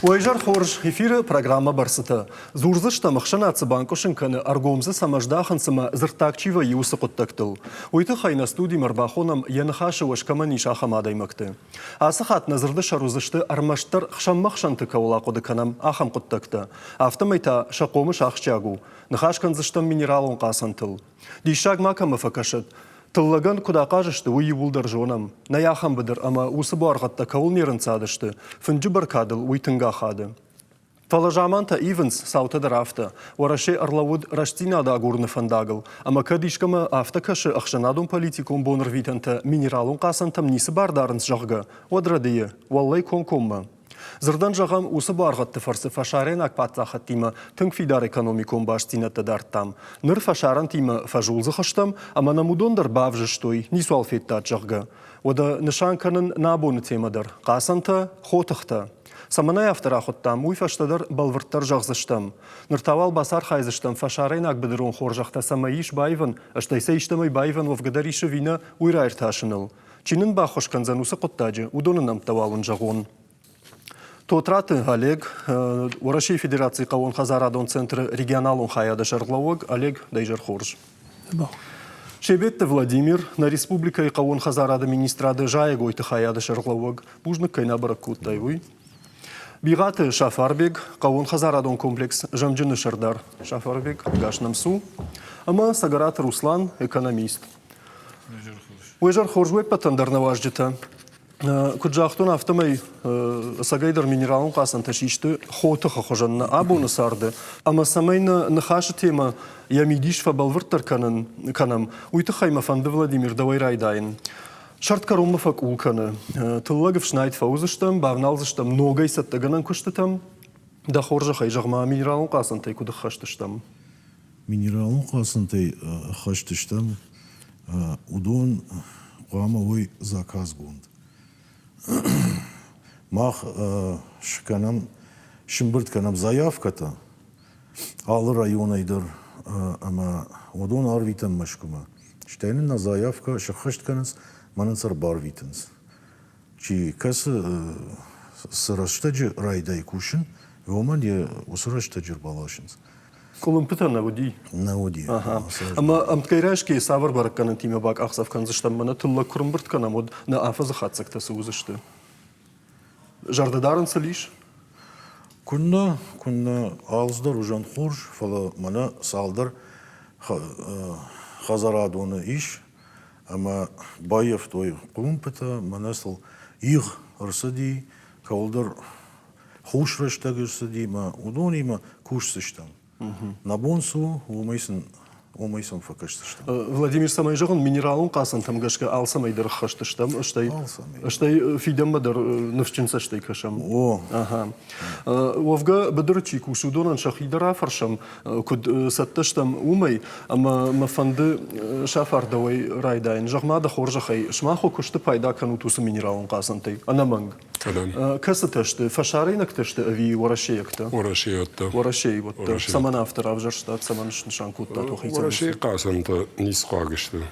Уӕ изӕр хорз, эфиры программӕ «Бӕрцытӕ». Дзурдзыстӕм, ӕхсӕнад цы банкъуысын кӕны, ӕргом дзы цӕмӕ здахынц ӕмӕ дзырддаг чи вӕййы, уыцы хъуыддӕгтыл. Уый тыххӕй нӕ студимӕ ӕрбахонӕм, йӕ ныхасы уӕз кӕмӕн ис, ахӕм адӕймӕгты. Ацы хатт нӕ дзырды сӕр уыдзысты ӕрмӕстдӕр хсӕнмӕ-хсӕнты кӕуыл ахъуыды кӕнӕм, ахӕм хъуыддӕгтӕ. Афтӕмӕй та сӕ хъомыс ахсджиаг у. Ныхас кӕндзыстӕм минералон хъацӕнтыл. Диссаг ма кӕмӕ фӕкӕсӕд, тыллӕгӕн куыд ахъаз сты, уый иууылдӕр зонӕм. Нӕй ахӕм быдыр ӕмӕ уыцы буаргъӕдтӕ кӕуыл не рынцадысты, фынджы бӕркадыл уый тынг ахады. Фӕлӕ замантӕ ивынц, цаутӕ дӕр афтӕ. Уӕрӕсе ӕрлӕууыд рӕстдзинад агурыны фӕндагыл, ӕмӕ кӕд искӕмӕ афтӕ кӕсы ӕхсӕнадон-политикон бонрвитӕнтӕ минералон хъацӕнтӕм ницы бар дарынц, зӕгъгӕ, уӕд рӕдийы, уӕллӕй комкоммӕ. Дзырдӕн зӕгъӕм, уыцы буаргъӕдты фӕрцы фӕсарӕйнаг паддзахӕдтимӕ тынг фидар экономикон бастдзинӕдтӕ дардтам. Ныр фӕсарӕнтимӕ фӕзулдзых стӕм, ӕмӕ нӕм уыдон дӕр бавзыстой, ницуал федтат, зӕгъгӕ. Уӕдӕ нысан кӕнын нӕ абоны темӕ дӕр – хъацӕнтӕ, хотыхтӕ. Цӕмӕн ӕй афтӕ рахуыдтам, уый фӕстӕдӕр бӕлвырддӕр зӕгъдзыстӕм. Ныр та уал бацархайдзыстӕм фӕсарӕйнаг быдырон хорзӕхтӕ цӕмӕй ис баивын, стӕй сӕ истӕмӕй баивӕн уӕвгӕ дӕр ис ӕви нӕ, уый раиртасыныл. Чи нын баххуыс кӕндзӕн уыцы хъуыддаджы, уыдоны нӕмттӕ уал уын зӕгъон. Тотраты Олег, Уӕрӕсейы Федерацийы хъӕууонхӕдзарадон центры регионалон хайады сӕргълӕууӕг. Олег, дӕ изӕр хорз. Себетты Владимир, нӕ республикӕйы хъӕууонхӕдзарады министрады зайӕгойты хайады сӕргълӕууӕг. Бузныг, кӕй нӕ бӕрӕг кодтай, уый. Бигъаты Сафарбег, хъӕууонхӕдзарадон комплекс Зӕмджыны сӕрдар. Сафарбег, ӕгас нӕм цу. Ӕмӕ Цӕгӕраты Руслан, экономист. Уе зӕр хорз уе ппӕтӕн дӕр нӕ уазджытӕ. Куыд загътон, афтӕмӕй ӕцӕгӕйдӕр минералон хъацӕнтӕ систы хотыхы хуызӕн нӕ абоны царды. Ӕмӕ цӕмӕй нӕ ныхасы темӕ йӕ мидис фӕбӕлвырддӕр кӕнын кӕнӕм, уый тыххӕй мӕ фӕнды, Владимир, дӕуӕй райдайын. Сӕрд кӕронмӕ фӕкъул кӕны. Тыллӕг ӕфснайд фӕуыдзыстӕм, бавналдзыстӕм ногӕй цӕттӕгӕнӕн куыстытӕм. Дӕ хорзӕхӕй, зӕгъ-ма, минералон хъацӕнтӕй куыд ӕххӕст стӕм? Минералон хъацӕнтӕй ӕххӕст стӕм, уыдон хъуамӕ уой заказгонд. Мах скӕнӕм, сымбырд кӕнӕм заявкӕтӕ алы районӕй дӕр ӕмӕ уыдон арвитӕм Мӕскуымӕ. Стӕй нын нӕ заявкӕ сӕххӕст кӕнынц, мӕ нын сӕ ӕрбарвитынц. Чи кӕцы цы рӕстӕджы райдайы кусын, уымӕн йӕ уыцы рӕстӕджы ӕрбаласынц. Къуылымпытӕ нӕ уыди? Нӕ уыди. Ӕмӕ ӕмткӕй райсгӕйӕ цавӕр бӕрӕггӕнӕнтимӕ бакъахдзӕф кӕндзыстӕм? Мӕнӕ тыллӕг куы рымбырд кӕнӕм, уӕд нӕ афӕдзы хатдзӕгтӕ цы уыдзысты? Зӕрдӕдарӕн сыл ис? Куыннӕ, куыннӕ, алцыдӕр уызӕн хорз, фӕлӕ мӕнӕ цалдӕр хӕдзарадоны ис, ӕмӕ баййӕфтой къуылымпытӕ, мӕнӕ сыл их ӕрцыди, кӕуылдӕр хус рӕстӕг ӕрцыди мӕ уыдонимӕ кусдзыстӕм. Нӕ бон цы у, уымӕй сын уымӕй сын фӕкӕсдзыстӕм. Владимир, цӕмӕй зӕгъын, минералон хъацӕнтӕм гӕсгӕ алцӕмӕй дӕр ӕххӕст стӕм, стӕй, стӕй фидӕнмӕ дӕр ныфсджын цӕстӕй кӕсӕм. О. Ага. Уӕвгӕ, быдыры чи кусы, уыдонӕн сӕхи дӕр афӕрсӕм, куыд цӕттӕ стӕм, уымӕй. Ӕмӕ мӕ фӕнды Сафар дӕуӕй райдайын. Зӕгъ-ма дӕ хорзӕхӕй, сымах уӕ куысты пайда кӕнут уыцы минералон хъацӕнтӕй? Ӕнӕмӕнг. Кӕдӕм? Кӕцытӕ сты? Фӕсарӕйнӕгтӕ сты ӕви уӕрӕсейӕгтӕ? Уӕрӕсейӕгтӕ. Уӕрӕсейы уӕддӕр. Цӕмӕн афтӕ равзӕрстат, цӕмӕн снысан кодтат уӕ хицӕн? Уӕрӕсейы хъацӕнтӕ ницы хъуаг сты.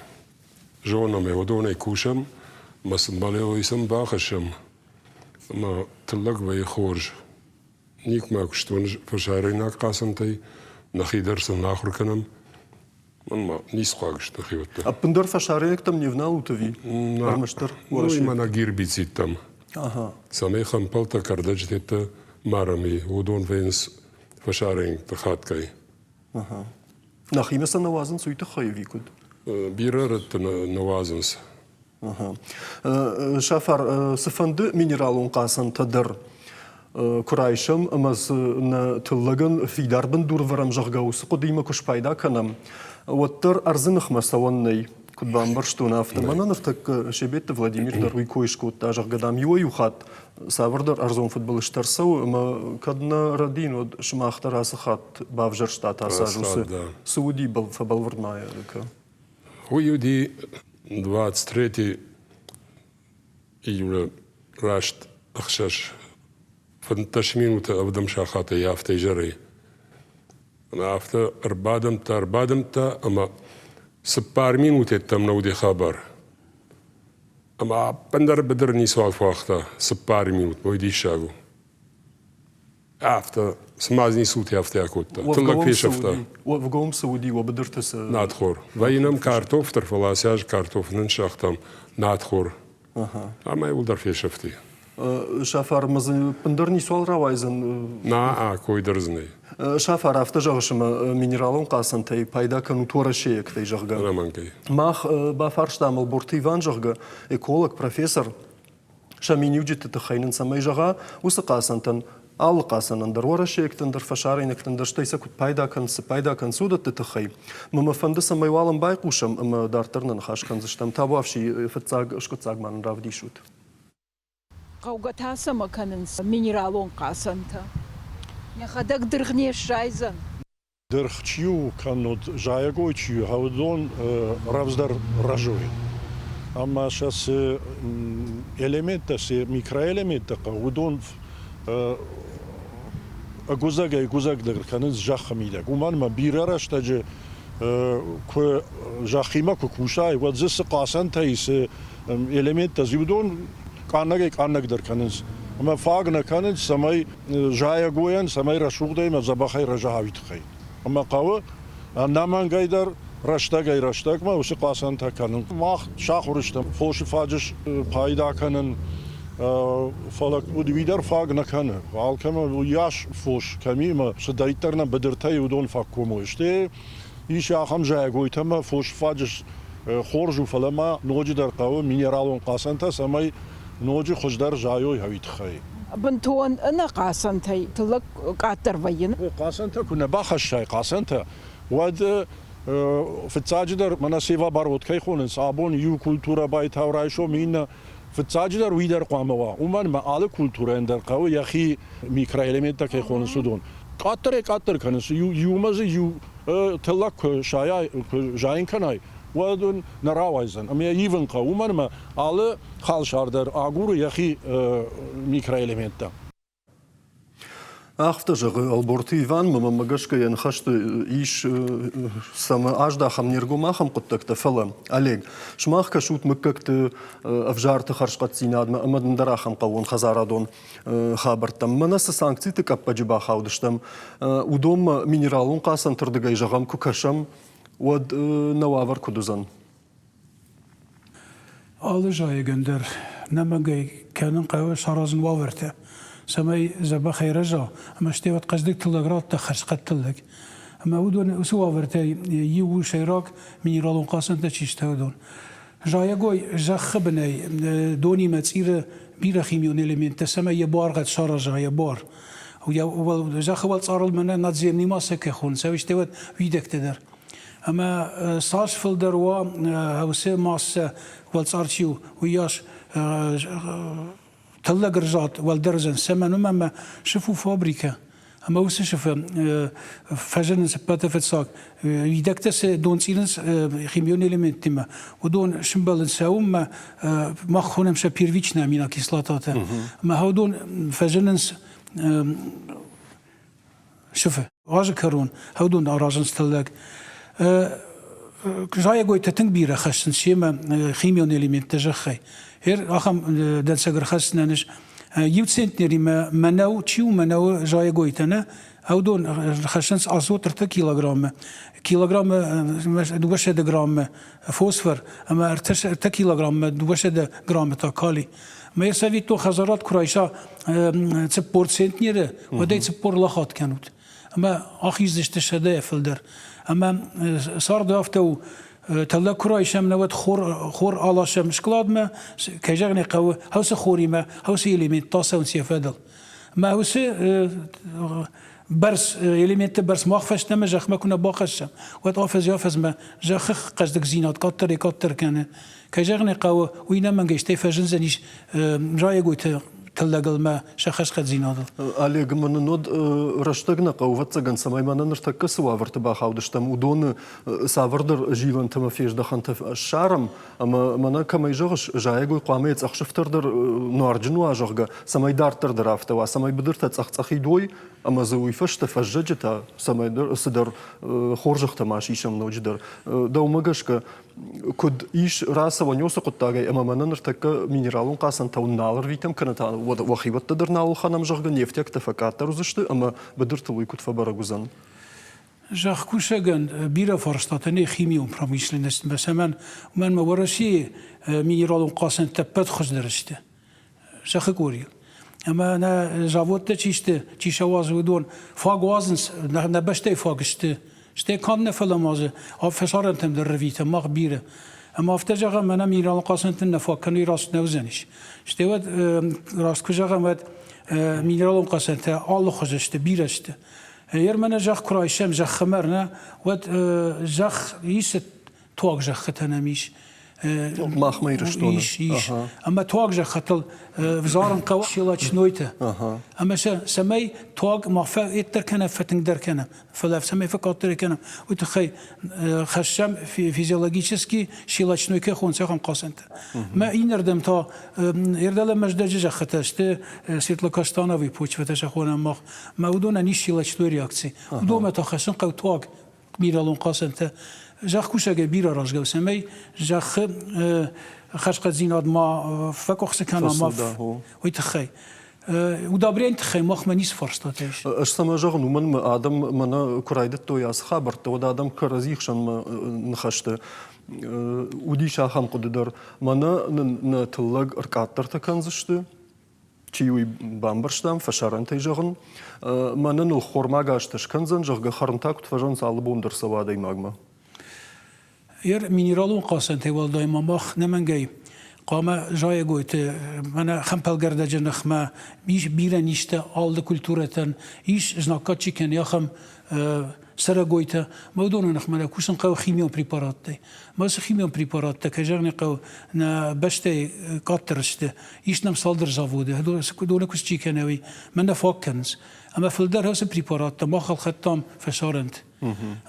Зонӕм ӕй, уыдонӕй кусӕм, ӕмӕ сын балелой сын бахӕссӕм, ӕмӕ тыллӕг вӕййы хорз. Никуы куыстон фӕсарӕйнаг хъацӕнтӕй, нӕхи дӕр сын ахуыр кӕнӕм. Мӕнмӕ ницы хъуаг сты хиуӕттӕ. Ӕппындӕр фӕсарӕйнӕгтӕм не вналут ӕви? Ӕрмӕстдӕр Уӕрӕсейы? Мӕнӕ гербицидтӕм. Цӕмӕй хӕмпӕлтӕ, кӕрдӕджытӕ марӕм, уыдон вӕййынц фӕсарӕйнӕгты хатгай. Нӕхимӕ сӕ нӕ уадзынц уый тыххӕй ӕви куыд? Бирӕ рӕтты нӕ уадзынц. Сафар, цыфӕнды минералон хъацӕнтӕ дӕр куы райсӕм ӕмӕ дзы нӕ тыллӕгӕн фидар бындур вӕрӕм, зӕгъгӕ, уыцы хъуыдыимӕ куы спайда кӕнӕм, уӕддӕр ӕрдзы ныхмӕ цӕуӕн нӕй. Куыд бамбӕрстон, афтӕ. Мӕнӕ ныртӕккӕ Себетты Владимир дӕр уый кой скодта, зӕгъгӕ, дам, иуӕй-иу хатт цавӕрдӕр ӕрдзон фыдбылызтӕ ӕрцӕуы ӕмӕ кӕд нӕ рӕдийын, уӕд сымах дӕр ацы хатт бавзӕрстат ацы аз уыцы цы уыди, фӕбӕлвырд ма кӕ. Уый уыди 23 июля раст 6 15 минуты ӕвдӕм сахатӕй афтӕ изӕрӕй. Ӕмӕ афтӕ ӕрбадымдта, ӕрбадымдта ӕмӕ 4 минутӕттӕм нӕ уыди хабар. Ӕмӕ ӕппындӕр быдыр ницуал фӕуагъта 4 минут, уый диссаг у. Афтӕ, цыма ницуты афтӕ акодта. Тыллӕг фесӕфта. Уӕвгӕ цы уыди, уӕ быдырты цы? Надхор. Вӕййы нӕм картоф дӕр, фӕлӕ ацы аз картоф нын сагътам надхор. Ӕмӕ иуылдӕр фесӕфти. Сафар, ма дзы ӕппындӕр ницуал рауайдзӕн? На, кой дӕр дзы нӕй. Сафар, афтӕ зӕгъыс, ӕмӕ минералон хъацӕнтӕй пайда кӕнут уӕрӕсейӕгтӕй, зӕгъгӕ. Ӕнӕмӕнгӕй. Мах бафарстам Ӕлборты Иван, зӕгъгӕ, эколог, профессор, сӕ миниуджыты тыххӕй нын цӕмӕй зӕгъа, уыцы хъацӕнтӕн алы хъацӕнӕн дӕр, уӕрӕсейӕгтӕн дӕр, фӕсарӕйнӕгтӕн дӕр, стӕй сӕ куыд пайда кӕнынц, цы пайда кӕнынц, уыдӕтты тыххӕй. Мӕ мӕ фӕнды, цӕмӕй уал ӕм байхъусӕм ӕмӕ дарддӕр нӕ ныхас кӕндзыстӕм. Табуафси, фыццаг скъуыддзаг ма нын равдисут. Хъӕугӕ та цӕмӕ кӕнынц минералон хъацӕнтӕ? Йӕхӕдӕг дыргъ не сзайдзӕн. Дыргъ чи у, кӕннод зайӕгой чи у, уыдон рӕвдздӕр рӕзой. Ӕмӕ сӕ цы элементтӕ, цы микроэлементтӕ хъӕуы, уыдон ӕгуыдзӕгӕй-ӕгуыдзӕгдӕр кӕнынц зӕххы мидӕг. Уымӕн ӕмӕ бирӕ рӕстӕджы куы зӕххимӕ куы кусай, уӕд дзы цы хъацӕнтӕ и, цы элементтӕ дзы, уыдон къаннӕгӕй-къаннӕгдӕр кӕнынц. Ӕмӕ фаг нӕ кӕнынц, цӕмӕй зайӕгойӕн, цӕмӕй рӕсугъдӕй ӕмӕ дзӕбӕхӕй рӕза, уый тыххӕй. Ӕмӕ хъӕуы ӕнӕмӕнгӕй дӕр рӕстӕгӕй-рӕстӕгмӕ уыцы хъацӕнтӕ кӕнын. Мах сахуыр стӕм фосы фаджыс пайда кӕнын, фӕлӕ уый дӕр фаг нӕ кӕны. Алкӕмӕ уыйас фос кӕм и ӕмӕ цыдӕриддӕр нӕ быдыртӕй уыдон фаг комой. Стӕй ис ахӕм зайӕгойтӕ ӕмӕ фосы фаджыс хорз у, фӕлӕ ма ноджыдӕр хъӕуы минералон хъацӕнтӕ, цӕмӕй ноджы хуыздӕр зайой уый тыххӕй. Бынтон ӕнӕ хъацӕнтӕй тыллӕг къаддӕр вӕййы. Хъацӕнтӕ куы нӕ бахӕссай, хъацӕнтӕ, уӕд фыццаджыдӕр мӕнӕ севооборот кӕй хонынц, абон иу культурӕ байтау, райсом иннӕ. Фыццаджыдӕр уый дӕр хъуамӕ уа, уымӕн ӕмӕ алы культурӕйӕн дӕр хъӕуы йӕхи микроэлементтӕ кӕй хонынц, уыдон. Къаддӕрӕй-къаддӕр кӕнынц, иумӕ дзы иу тыллӕг куы сайай, куы зайын кӕнай, уӕд ын нӕ рауайдзӕн. Ӕмӕ йӕ ивын хъӕуы, уымӕн ӕмӕ алы халсар дӕр агуры йӕхи микроэлементтӕ. Афтӕ зӕгъы Ӕлборты Иван, мӕнмӕ гӕсгӕ йӕ ныхӕсты ис, цӕмӕ аздахӕм не ргом ахӕм хъуыддӕгтӕ, фӕлӕ, Олег, сымах кӕсут мыггӕгты ӕвзарты хӕрзхъӕддзинадмӕ ӕмӕ ӕндӕр ахӕм хъӕууонхӕдзарадон хабӕрттӕм. Мӕнӕ цы санкциты къӕппӕджы бахаудыстӕм, уыдонмӕ минералон хъацӕнты рдыгӕй зӕгъӕм куы кӕсӕм, уӕд нӕ уавӕр куыд уыдзӕн? Алы зайӕгӕн дӕр нӕмӕгӕй кӕнын хъӕуы саразын уавӕртӕ, цӕмӕй дзӕбӕхӕй рӕза ӕмӕ стӕй уӕд хъӕздыг тыллӕг радта хӕрзхъӕд тыллӕг. Ӕмӕ уыдон уыцы уавӕртӕй иу у сӕйраг минералон хъацӕнтӕ чи сты, уыдон. Зайӕгой зӕххы бынӕй донимӕ цъиры бирӕ химион элементтӕ, цӕмӕй йӕ буаргъӕд сараза, йӕ буар. Зӕххы уӕлцъарыл мӕнӕ надземный массӕ кӕй хонынц, стӕй уӕд уидӕгтӕ дӕр. Ӕмӕ цас фылдӕр уа уыцы массӕ уӕлцъар чи у, уыйас тыллӕг ӕрзад уӕлдӕр уыдзӕн. Цӕмӕн? Уымӕн ӕмӕ сыф у фабрикӕ. Ӕмӕ уыцы сыфы фӕзынынц ӕппӕты фыццаг уидӕгтӕ цы дон цъирынц химион элементтимӕ, уыдон сымбӕлынц сӕ уыммӕ, мах хонӕм сӕ первичные аминокислотатӕ. Ӕмӕ уыдон фӕзынынц сыфы. Азы кӕрон уыдон аразынц тыллӕг. Зайӕгойтӕ тынг бирӕ хӕссынц семӕ химион элементтӕ зӕххӕй. Ахӕм дӕнцӕг ӕрхӕссынӕн ис иу центнеримӕ мӕнӕу, чи у мӕнӕуы зайӕгойтӕ нӕ, уыдон хӕссынц азот ӕртӕ килограммы, килограммы 200 граммы фосфор ӕмӕ ӕртӕ килограммы 200 граммы та калий. Мӕ цӕвиттон хӕдзарад куы райса 40 центнеры, уӕд ӕй 40 лахат кӕнут. Ӕмӕ ахиздзысты сӕдӕйӕ фылдӕр. Ӕмӕ царды афтӕ у, тыллӕг куы райсӕм, науӕд хор, хор аласӕм складмӕ, кӕй зӕгъын ӕй хъӕуы, хӕусы хоримӕ, хӕусы элементтӕ ацӕуынц йӕ фӕдыл. Мӕ уыцы бӕрц, элементты бӕрц мах фӕстӕмӕ зӕхмӕ куы нӕ бахӕссӕм, уӕд афӕдзӕй-афӕдзмӕ зӕххы хъӕздыгдзинад къаддӕрӕй-къаддӕр кӕны. Кӕй зӕгъын ӕй хъӕуы, уый нӕмӕнгӕй стӕй фӕзындзӕнис зайӕгойты тыллӕгыл мӕ сӕ хӕрзхъӕддзинадыл. Олег, мӕнӕн уӕд рӕстӕг нӕ хъӕуы, ӕвӕццӕгӕн, цӕмӕй мӕнӕ ныртӕккӕ цы уавӕрты бахаудыстӕм, уыдоны цавӕрдӕр зилӕнтӕ ӕмӕ фездӕхӕнтӕ ссарӕм, ӕмӕ мӕнӕ кӕмӕй зӕгъыс, зайӕгой хъуамӕ йӕ цъӕх сыфтӕр дӕр нуарджын уа, зӕгъгӕ, цӕмӕй дарддӕр дӕр афтӕ уа, цӕмӕй быдыртӕ цъӕх-цъӕхид уой, ӕмӕ дзы уый фӕстӕ фӕззӕджы та цӕмӕйдӕр цыдӕр хорзӕхтӕ ма сисӕм ноджыдӕр. Дӕумӕ гӕсгӕ, Куыд ис рацӕуӕн уыцы хъуыддагӕй ӕмӕ мӕнӕ ныртӕккӕ минералон хъацӕнтӕ нал ӕрвитӕм кӕнӕ та уӕхиуӕттӕ дӕр нал ӕлхӕнӕм, зӕгъгӕ, не фтиӕгтӕ фӕкъаддӕр уыдзысты ӕмӕ быдыртыл уый куыд фӕбӕрӕг уыдзӕн? Зӕхкусӕгӕн бирӕ фарстатӕ нӕй химион промышленностмӕ, цӕмӕн? Уымӕн ӕмӕ Уӕрӕсейы минералон хъацӕнтӕ ӕппӕт хуыздӕр сты. Зӕххы къорийыл. Ӕмӕ нӕ заводтӕ чи сты, чи сӕ уадзы, уыдон фаг уадзынц, нӕ бӕстӕйы фаг сты. Стӕй канд нӕ фӕлӕ ма дзы фӕсарӕнтӕм дӕр рвитӕм мах бирӕ. Ӕмӕ афтӕ зӕгъӕм, мӕнӕ минералон хъацӕнты нӕ фаг кӕны, раст нӕ уыдзӕнис. Стӕй уӕд, раст куы зӕгъӕм, уӕд минералон хъацӕнтӕ алы хуызы сты, бирӕ сты. Ер мӕнӕ зӕхх куы райсӕм, зӕххы мӕр нӕ, уӕд зӕхх исы туаг зӕххытӕ нӕм ис. Махмӕ Ирыстоны. Ис, ис. Ӕмӕ туаг зӕххытыл взарын хъӕуы щелочнойтӕ. Ӕмӕ сӕ цӕмӕй туаг ма фӕеддӕр кӕна, фӕтынгдӕр кӕна, фӕлӕ цӕмӕй фӕкъаддӕр кӕна, уый тыххӕй хӕссӕм физиологически щелочной кӕй хонынц, ахӕм хъацӕнтӕ. Мӕ иннӕрдӕм та Ердӕлӕ Мӕздӕджы зӕххытӕ сты светлокаштановый почвӕтӕ сӕ хонӕм мах. Мӕ уыдонӕн ис щелочной реакци. Уыдонмӕ та хӕссын хъӕуы туаг минералон хъацӕнтӕ. Зӕхкусӕгӕй бирӕ аразгӕ у, цӕмӕй зӕххы хӕрзхъӕддзинад ма фӕкъуыхцы кӕна, ма уый тыххӕй. Удобрение тыххӕй махмӕ ницы фарстатӕ ис. Ӕз цӕмӕ зӕгъын, уымӕн ӕмӕ адӕм мӕнӕ куы райдыдтой ацы хабӕрттӕ, уӕд адӕм кӕрӕдзи хсӕнмӕ ныхӕсты уыдис ахӕм хъуыды дӕр, мӕнӕ нын нӕ тыллӕг ӕркъаддӕртӕ кӕндзысты, чи уый бамбӕрстам, фӕсарӕнтӕй зӕгъын, мӕнӕ ныл хормаг азтӕ скӕндзӕн, зӕгъгӕ, хӕрын та куыд фӕзӕгъынц, алы бон дӕр цӕуы адӕймагмӕ. Ер минералон хъацӕнтӕй уӕлдай ма мах нӕмӕнгӕй хъуамӕ зайӕгойты мӕнӕ хӕмпӕлгӕрдӕджы ныхмӕ ис бирӕ низтӕ алы культурӕтӕн, ис знаггад чи кӕны, ахӕм цӕрӕгойтӕ. Мӕ уыдоны ныхмӕ нӕ кусын хъӕуы химион препараттӕй. Мӕ уыцы химион препараттӕ, кӕй зӕгъын ӕй хъӕуы, нӕ бӕстӕйы къаддӕр сты. Ис нӕм цалдӕр заводы, доны куыст чи кӕны, уый. Мӕ нӕ фаг кӕнынц. Ӕмӕ фылдӕр ацы препараттӕ мах ӕлхӕдтам фӕсарӕнты.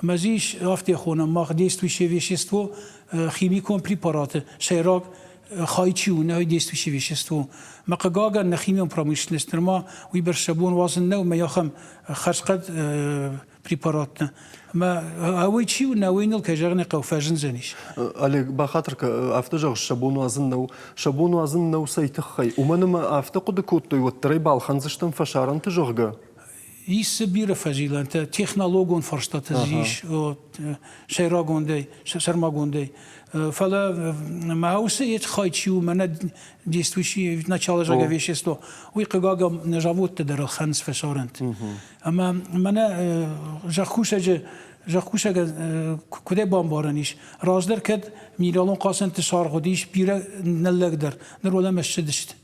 Ӕмӕ дзы ис, афтӕ хонӕм, мах действующее вещество химикон препараты сӕйраг хай чи у, нӕ действующее вещество. Мӕ хъыгагӕн, нӕ химион промышленность нырма уыйбӕрц сӕ бон уадзын нӕу, ӕмӕ ахӕм хӕрзхъӕд препараттӕ. Ӕмӕ уый чи у, нӕ уый ныл, кӕй зӕгъын ӕй хъӕуы, фӕзындзӕнис. Олег, бахатыр кӕ, афтӕ зӕгъыс, сӕ бон уадзын нӕу. Сӕ бон уадзын нӕу цӕй тыххӕй? Уымӕн ӕмӕ афтӕ хъуыды кодтой, уӕддӕр ӕй балхӕндзыстӕм фӕсарӕнты, зӕгъгӕ. Ис дзы бирӕ фӕзилӕнтӕ, технологон фарстатӕ дзы ис сӕйрагондӕй, сӕрмагондӕй. Фӕлӕ мӕ уыцы хай чи у, мӕнӕ действующий начало зӕгъгӕ вещество, уый хъыгагӕн нӕ заводты дӕр ӕлхӕнынц фӕсарӕнты. Ӕмӕ мӕнӕ зӕхкусӕджы зӕхкусӕгӕн куыдӕй бамбарӕн ис, раздӕр кӕд минералон хъацӕнты саргъ уыдис бирӕ ныллӕгдӕр, ныр уӕлӕмӕ ссыдысты.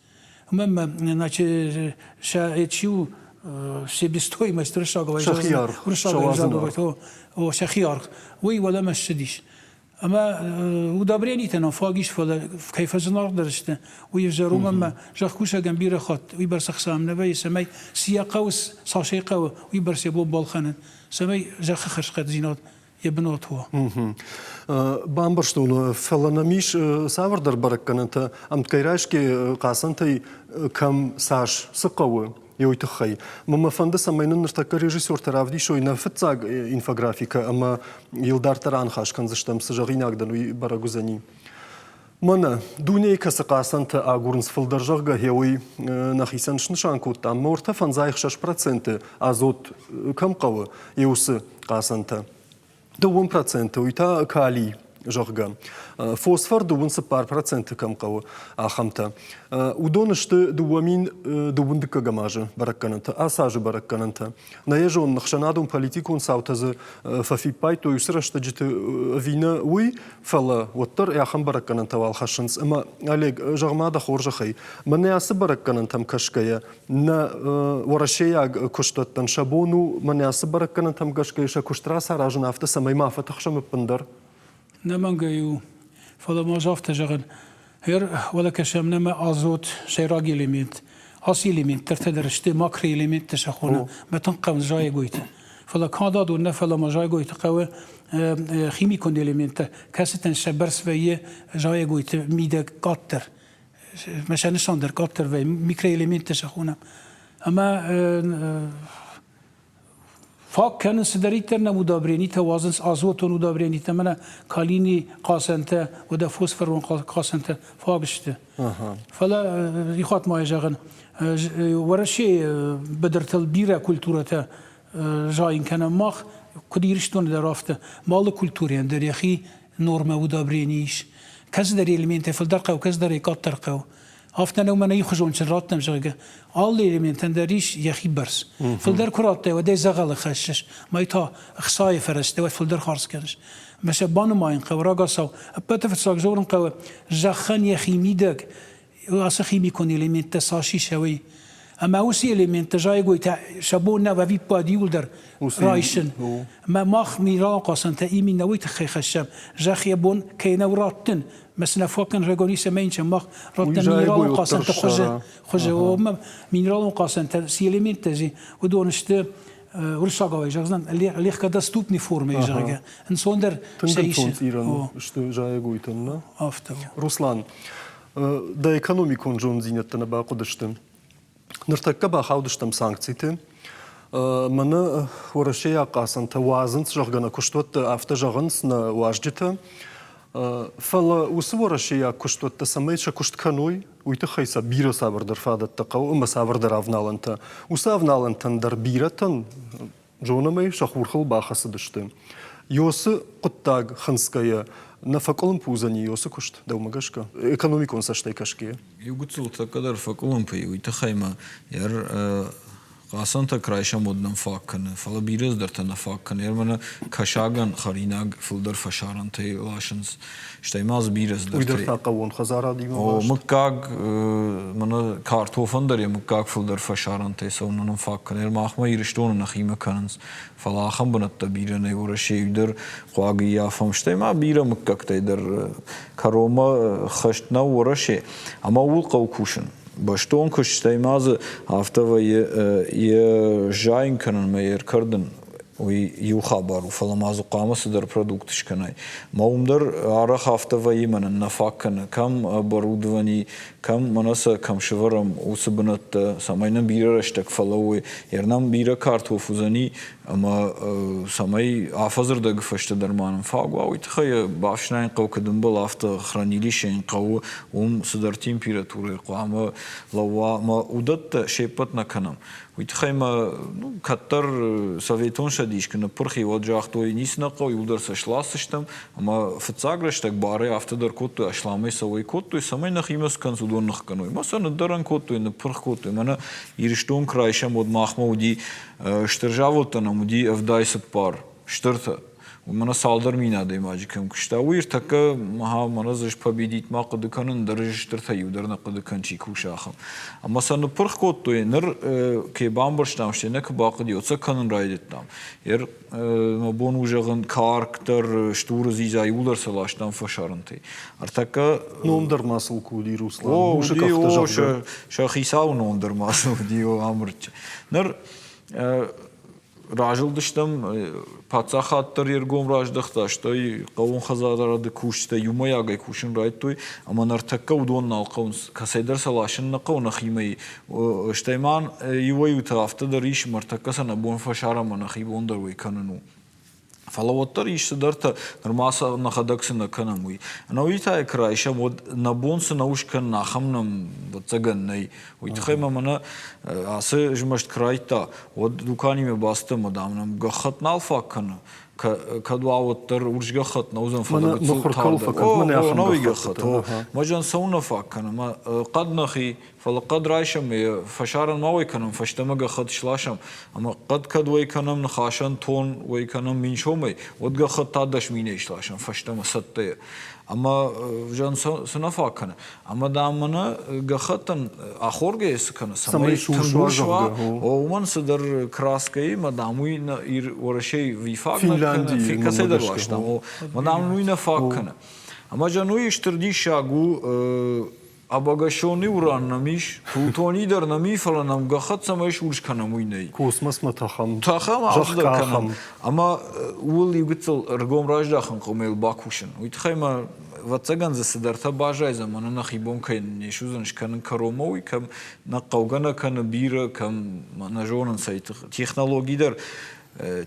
Уымӕн ӕмӕ значит, сӕ чи у себестоимость уырыссагау уырыссагау о сӕхи аргъ, уый уӕлӕмӕ ссыдис. Ӕмӕ удобренитӕ нӕм фаг ис, фӕлӕ кӕй фӕзынаргъдӕр сты, уый ӕвзӕр уымӕн ӕмӕ зӕхкусӕгӕн бирӕ хатт уыйбӕрц ӕхца нӕ вӕййы, цӕмӕй цы йӕ хъӕуы, цас ӕй хъӕуы, уыйбӕрц йӕ бон балхӕнын, цӕмӕй зӕххы хӕрзхъӕддзинад йӕ бынат уа. Бамбӕрстон, фӕлӕ нӕм ис цавӕрдӕр бӕрӕггӕнӕнтӕ, ӕмткӕй райсгӕ хъацӕнтӕй кӕм цас цы хъӕуы, уый тыххӕй. Мӕ мӕ фӕнды, цӕмӕй нын ныртӕккӕ режиссертӕ равдисой нӕ фыццаг инфографикӕ ӕмӕ йыл дарддӕр аныхас кӕндзыстӕм, цы зӕгъинаг дӕн, уый бӕрӕг уыдзӕни. Мӕнӕ, дунейы кӕцы хъацӕнтӕ агурынц фылдӕр, зӕгъгӕ, гъе уый нӕхицӕн снысан кодтам. Мортӕ 56% азот кӕм хъӕуы, йе уыцы хъацӕнтӕ. 2% уый та калий, зӕгъгӕ. Фосфор 24% кӕм хъӕуы, ахӕмтӕ. Уыдон сты 2012 азы бӕрӕггӕнӕнтӕ, ацы азы бӕрӕггӕнӕнтӕ. Нӕ йӕ зонын, ӕхсӕнадон политикон цаутӕ дзы фӕфиппайдтой уыцы рӕстӕджыты ӕви нӕ, уый, фӕлӕ уӕддӕр ахӕм бӕрӕггӕнӕнтӕ уал хӕссынц. Ӕмӕ, Олег, зӕгъ-ма дӕ хорзӕхӕй, мӕнӕ ацы бӕрӕггӕнӕнтӕм кӕсгӕйӕ, нӕ уӕрӕсейаг куыстуӕттӕн сӕ бон у мӕнӕ ацы бӕрӕггӕнӕнтӕм гӕсгӕ сӕ куыст рацаразын афтӕ, цӕмӕй ма фӕтыхсӕм ӕппындӕр? Нӕмӕнгӕй у. Фӕлӕ ма ӕз афтӕ зӕгъын, Гъер уӕлӕ кӕсӕм нӕмӕ азот сӕйраг элемент. Ацы элементтӕ дӕр сты макроэлементтӕ сӕ хоны, мӕ тынг хъӕуынц зайӕгойтӕ. Фӕлӕ канд адон нӕ, фӕлӕ ма зайӕгойты хъӕуы химикон элементтӕ, кӕцытӕн сӕ бӕрц вӕййы зайӕгойты мидӕг къаддӕр. Мӕ сӕ нысан дӕр къаддӕр вӕййы, микроэлементтӕ сӕ хонӕм. Ӕмӕ Фаг кӕнынц цыдӕриддӕр нӕм удобренитӕ уадзынц азотон удобренитӕ, мӕнӕ калийы хъацӕнтӕ, уӕдӕ фосфорон хъацӕнтӕ фаг сты. Фӕлӕ ихуат ма зӕгъын, Уӕрӕсейы быдыртыл бирӕ культурӕтӕ зайын кӕнӕм мах, куыд Ирыстоны дӕр, афтӕ. Алы культурӕйӕн дӕр йӕхи нормӕ удобрени ис. Кӕцыдӕр элементӕй фылдӕр хъӕуы, кӕцыдӕрӕй къаддӕр хъӕуы. Афтӕ нӕу мӕнӕ ихуызон сын раттӕм, зӕгъгӕ. Алы элементӕн дӕр ис йӕхи бӕрц. Фылдӕр куы радтай, уӕд ӕй дзӕгъӕлы хӕссыс, мӕй та ӕхцайы фӕрӕзтӕ уӕд фылдӕр хардз кӕныс. Мӕ сӕ банымайын хъӕуы рагацау. Ӕппӕты фыццаг зонын хъӕуы, зӕххӕн йӕхи мидӕг ацы химикон элементтӕ цас ис, уый. Ӕмӕ уыцы элементтӕ зайӕгойтӕ сӕ бон нӕу ӕвиппайды иуылдӕр райсын. Ӕмӕ мах минералон хъацӕнтӕ именно уый тыххӕй хӕссӕм, зӕхх йӕ бон кӕй нӕу раттын, мӕ сын ӕффоккӕн регонисы мӕнчӕ мах раттӕм минералон хъацӕнты хуызы, хуызы минералон хъацӕнтӕ цы элементтӕ зи, уыдон сты уырыссагау зӕгъдзӕн легкодоступный формӕйы, зӕгъгӕ, ӕнцондӕр сӕ исы. Сты зайӕгойтӕн, нӕ? Афтӕ. Руслан, дӕ экономикон зонддзинӕдтӕ нӕ бахъуыдысты. Ныртӕккӕ бахаудыстӕм санкциты. Мӕнӕ уӕрӕсейаг хъацӕнтӕ уадзынц, зӕгъгӕ, нӕ куыстуӕттӕ афтӕ зӕгъынц нӕ уазджытӕ. Фӕлӕ уыцы уӕрӕсейаг куыстуӕттӕ цӕмӕй сӕ куыст кӕной, уый тыххӕй сӕ бирӕ цавӕрдӕр фадӕттӕ хъӕуы ӕмӕ цавӕрдӕр авналӕнтӕ. Уыцы авналӕнтӕн дӕр бирӕтӕн зонӕм ӕй, сӕ хурхыл бахӕцыдысты. Ёсы хъуыддаг хынцгӕйӕ нӕ фӕкъуылымпы уыдзӕни ёсы куыст, дӕумӕ гӕсгӕ, экономикон цӕстӕй кӕсгӕйӕ? Иу гыццыл тӕккӕ дӕр фӕкъуылымпы и, уый тыххӕй ма хъацӕнтӕ куы райсӕм, уӕд нӕм фаг кӕны, фӕлӕ бирӕ цыдӕртӕ нӕ фаг кӕны. Мӕнӕ кӕсагӕн хӕринаг фылдӕр фӕсарӕнтӕй ласынц, стӕй ма дзы бирӕ цыдӕртӕ. Уый дӕр та хъӕууон хӕдзарадимӕ баст? Мыггаг, мӕнӕ картофӕн дӕр йӕ мыггаг фылдӕр фӕсарӕнтӕй цӕуын нӕм фаг кӕны. Махмӕ Ирыстоны нӕхимӕ кӕнынц, фӕлӕ ахӕм бынӕттӕ бирӕ нӕй Уӕрӕсейы дӕр хъуаг ӕййафӕм, стӕй ма бирӕ мыггӕгтӕй дӕр кӕронмӕ хӕст нӕу Уӕрӕсе, ӕмӕ ууыл хъӕуы кусын. Бӕстон куыст, стӕй ма дзы афтӕ вӕййы йӕ зайын кӕнынмӕ йе ркӕрдын, уый иу хабар у, фӕлӕ ма дзы хъуамӕ цыдӕр продукт скӕнай. Мӕ уым дӕр арӕх афтӕ вӕййы, мӕнӕн нӕ фаг кӕны, кӕм оборудовани, кӕм мӕнӕ сӕ кӕм сӕвӕрӕм, уыцы бынӕттӕ, цӕмӕй нӕм бирӕ рӕстӕг фӕлӕууой. Йе нӕм бирӕ картоф уыдзӕни, ӕмӕ цӕмӕй афӕдзы рдӕгы фӕстӕ дӕр ма нын фаг уа, уый тыххӕй бафснайын хъӕуы, куыд ӕмбӕлы, афтӕ хранилищейӕн хъӕуы, уым цыдӕр температурӕйы хъуамӕ лӕууа ӕмӕ уыдӕттӕ се ппӕт нӕ кӕнӕм. Уый тыххӕй ма ну, кӕддӕр Советон Цӕдис куы ныппырх и, уӕд загътой, ницы нӕ хъӕуы, иуылдӕр сӕ сласдзыстӕм. Ӕмӕ фыццаг рӕстӕг барӕй афтӕ дӕр кодтой, асламӕй сӕ уӕй кодтой, цӕмӕй нӕхимӕ цы кӕнынц, уыдон ныхгӕной. Ӕмӕ сӕ ныддӕрӕн кодтой, ныппырх кодтой. Мӕнӕ Ирыстон куы райсӕм, уӕд махмӕ уыди стыр заводтӕ нӕм уыди 74 стыртӕ. Мӕнӕ цалдӕр мин адӕймаджы кӕм куыста, уый ӕртӕккӕ мӕнӕ дзы победить ма хъуыды кӕнын, дӕр стыртӕ иу дӕр нӕ хъуыды кӕн, чи кусы ахӕм. Ӕмӕ сӕ ныппырх кодтой, ныр кӕй бамбӕрстам, стӕй нӕ куы бахъуыди, уӕд сӕ кӕнын райдыдтам. Мӕ бон у зӕгъын, карк дӕр, стуры дзидза иууылдӕр сӕ ластам фӕсарӕнтӕй. Ӕртӕккӕ Ном дӕр ма сыл куы уыди, Руслан. О, уыди, о, сӕ хицауы ном дӕр ма сыл уыди, о, амырдчы. Ныр разылдыстӕм, паддзахад дӕр йе ргом раздӕхта, стӕй хъӕууон хӕдзарады кусджытӕ иумӕйагӕй кусын райдыдтой, ӕмӕ ныртӕккӕ уыдон нал хъӕуынц, кӕцӕйдӕр сӕ ласын нӕ хъӕуы нӕхимӕ. Стӕй ма иуӕй-иутӕ афтӕ дӕр ис, ныртӕккӕ сӕ нӕ бон фӕсарӕнмӕ нӕхи бон дӕр уый кӕнын у. Фӕлӕ уӕддӕр ис цыдӕртӕ, нырма сӕ нӕхӕдӕг цы нӕ кӕнӕм, уый. Ӕнӕуи та куы райсӕм, уӕд нӕ бон цы нӕ скӕнын, ахӕм нӕм, ӕвӕццӕгӕн, нӕй. Уый тыххӕй ма мӕнӕ ацы змӕст куы райдта, уӕд дуканимӕ бацыдтӕн ӕмӕ, дам, нӕм гӕххӕтт нал фаг кӕны. Кӕд уа, уӕддӕр урс гӕххӕтт нӕ уыдзӕн, фӕлӕ гыццыл тардӕр. О, гӕххӕтт, о. Мӕ зӕн цӕуылнӕ фаг кӕны? Мӕ хъӕд нӕхи Фӕлӕ хъӕд райсӕм, фӕсарӕн ма уӕй кӕнӕм, фӕстӕмӕ гӕххӕтт сласӕм. Ӕмӕ хъӕд кӕд уӕй кӕнӕм, ныхасӕн тон уӕй кӕнӕм 1000 сомӕй, уӕд гӕххӕтт та 10 000-ӕй сласӕм фӕстӕмӕ цӕттӕйӕ. Ӕмӕ зӕгъын, цы нӕ фаг кӕны? Ӕмӕ, дам, мӕнӕ гӕххӕттӕн ахоргӕйӕ цы кӕны, цӕмӕй тынг урс уа, уымӕн цыдӕр краскӕйы, мӕ, дам, уый Уӕрӕсейы вифаг нӕ кӕны, кӕцӕйдӕр ластам, мӕ, дам, уый нӕ фаг кӕны. Ӕмӕ, зӕгъын, уый стыр диссаг у, Обогащенный уран нӕм ис, плутоний дӕр нӕм и, фӕлӕ нӕм гӕххӕтт цӕмӕй сурс кӕнӕм, уый нӕй. Космосмӕ тӕхӕм. Тӕхӕм, алцыдӕр кӕнӕм. Ӕмӕ ууыл иу гыццыл ӕргом раздахын хъуамӕ йыл бакусын. Уый тыххӕй ма, ӕвӕццӕгӕн дзы цыдӕртӕ баззайдзӕн, мӕнӕ нӕхи бон кӕй не суыдзӕн скӕнын кӕронмӕ, уый кӕм нӕ хъӕугӕ нӕ кӕны бирӕ, кӕм нӕ зонын цӕй технологи дӕр.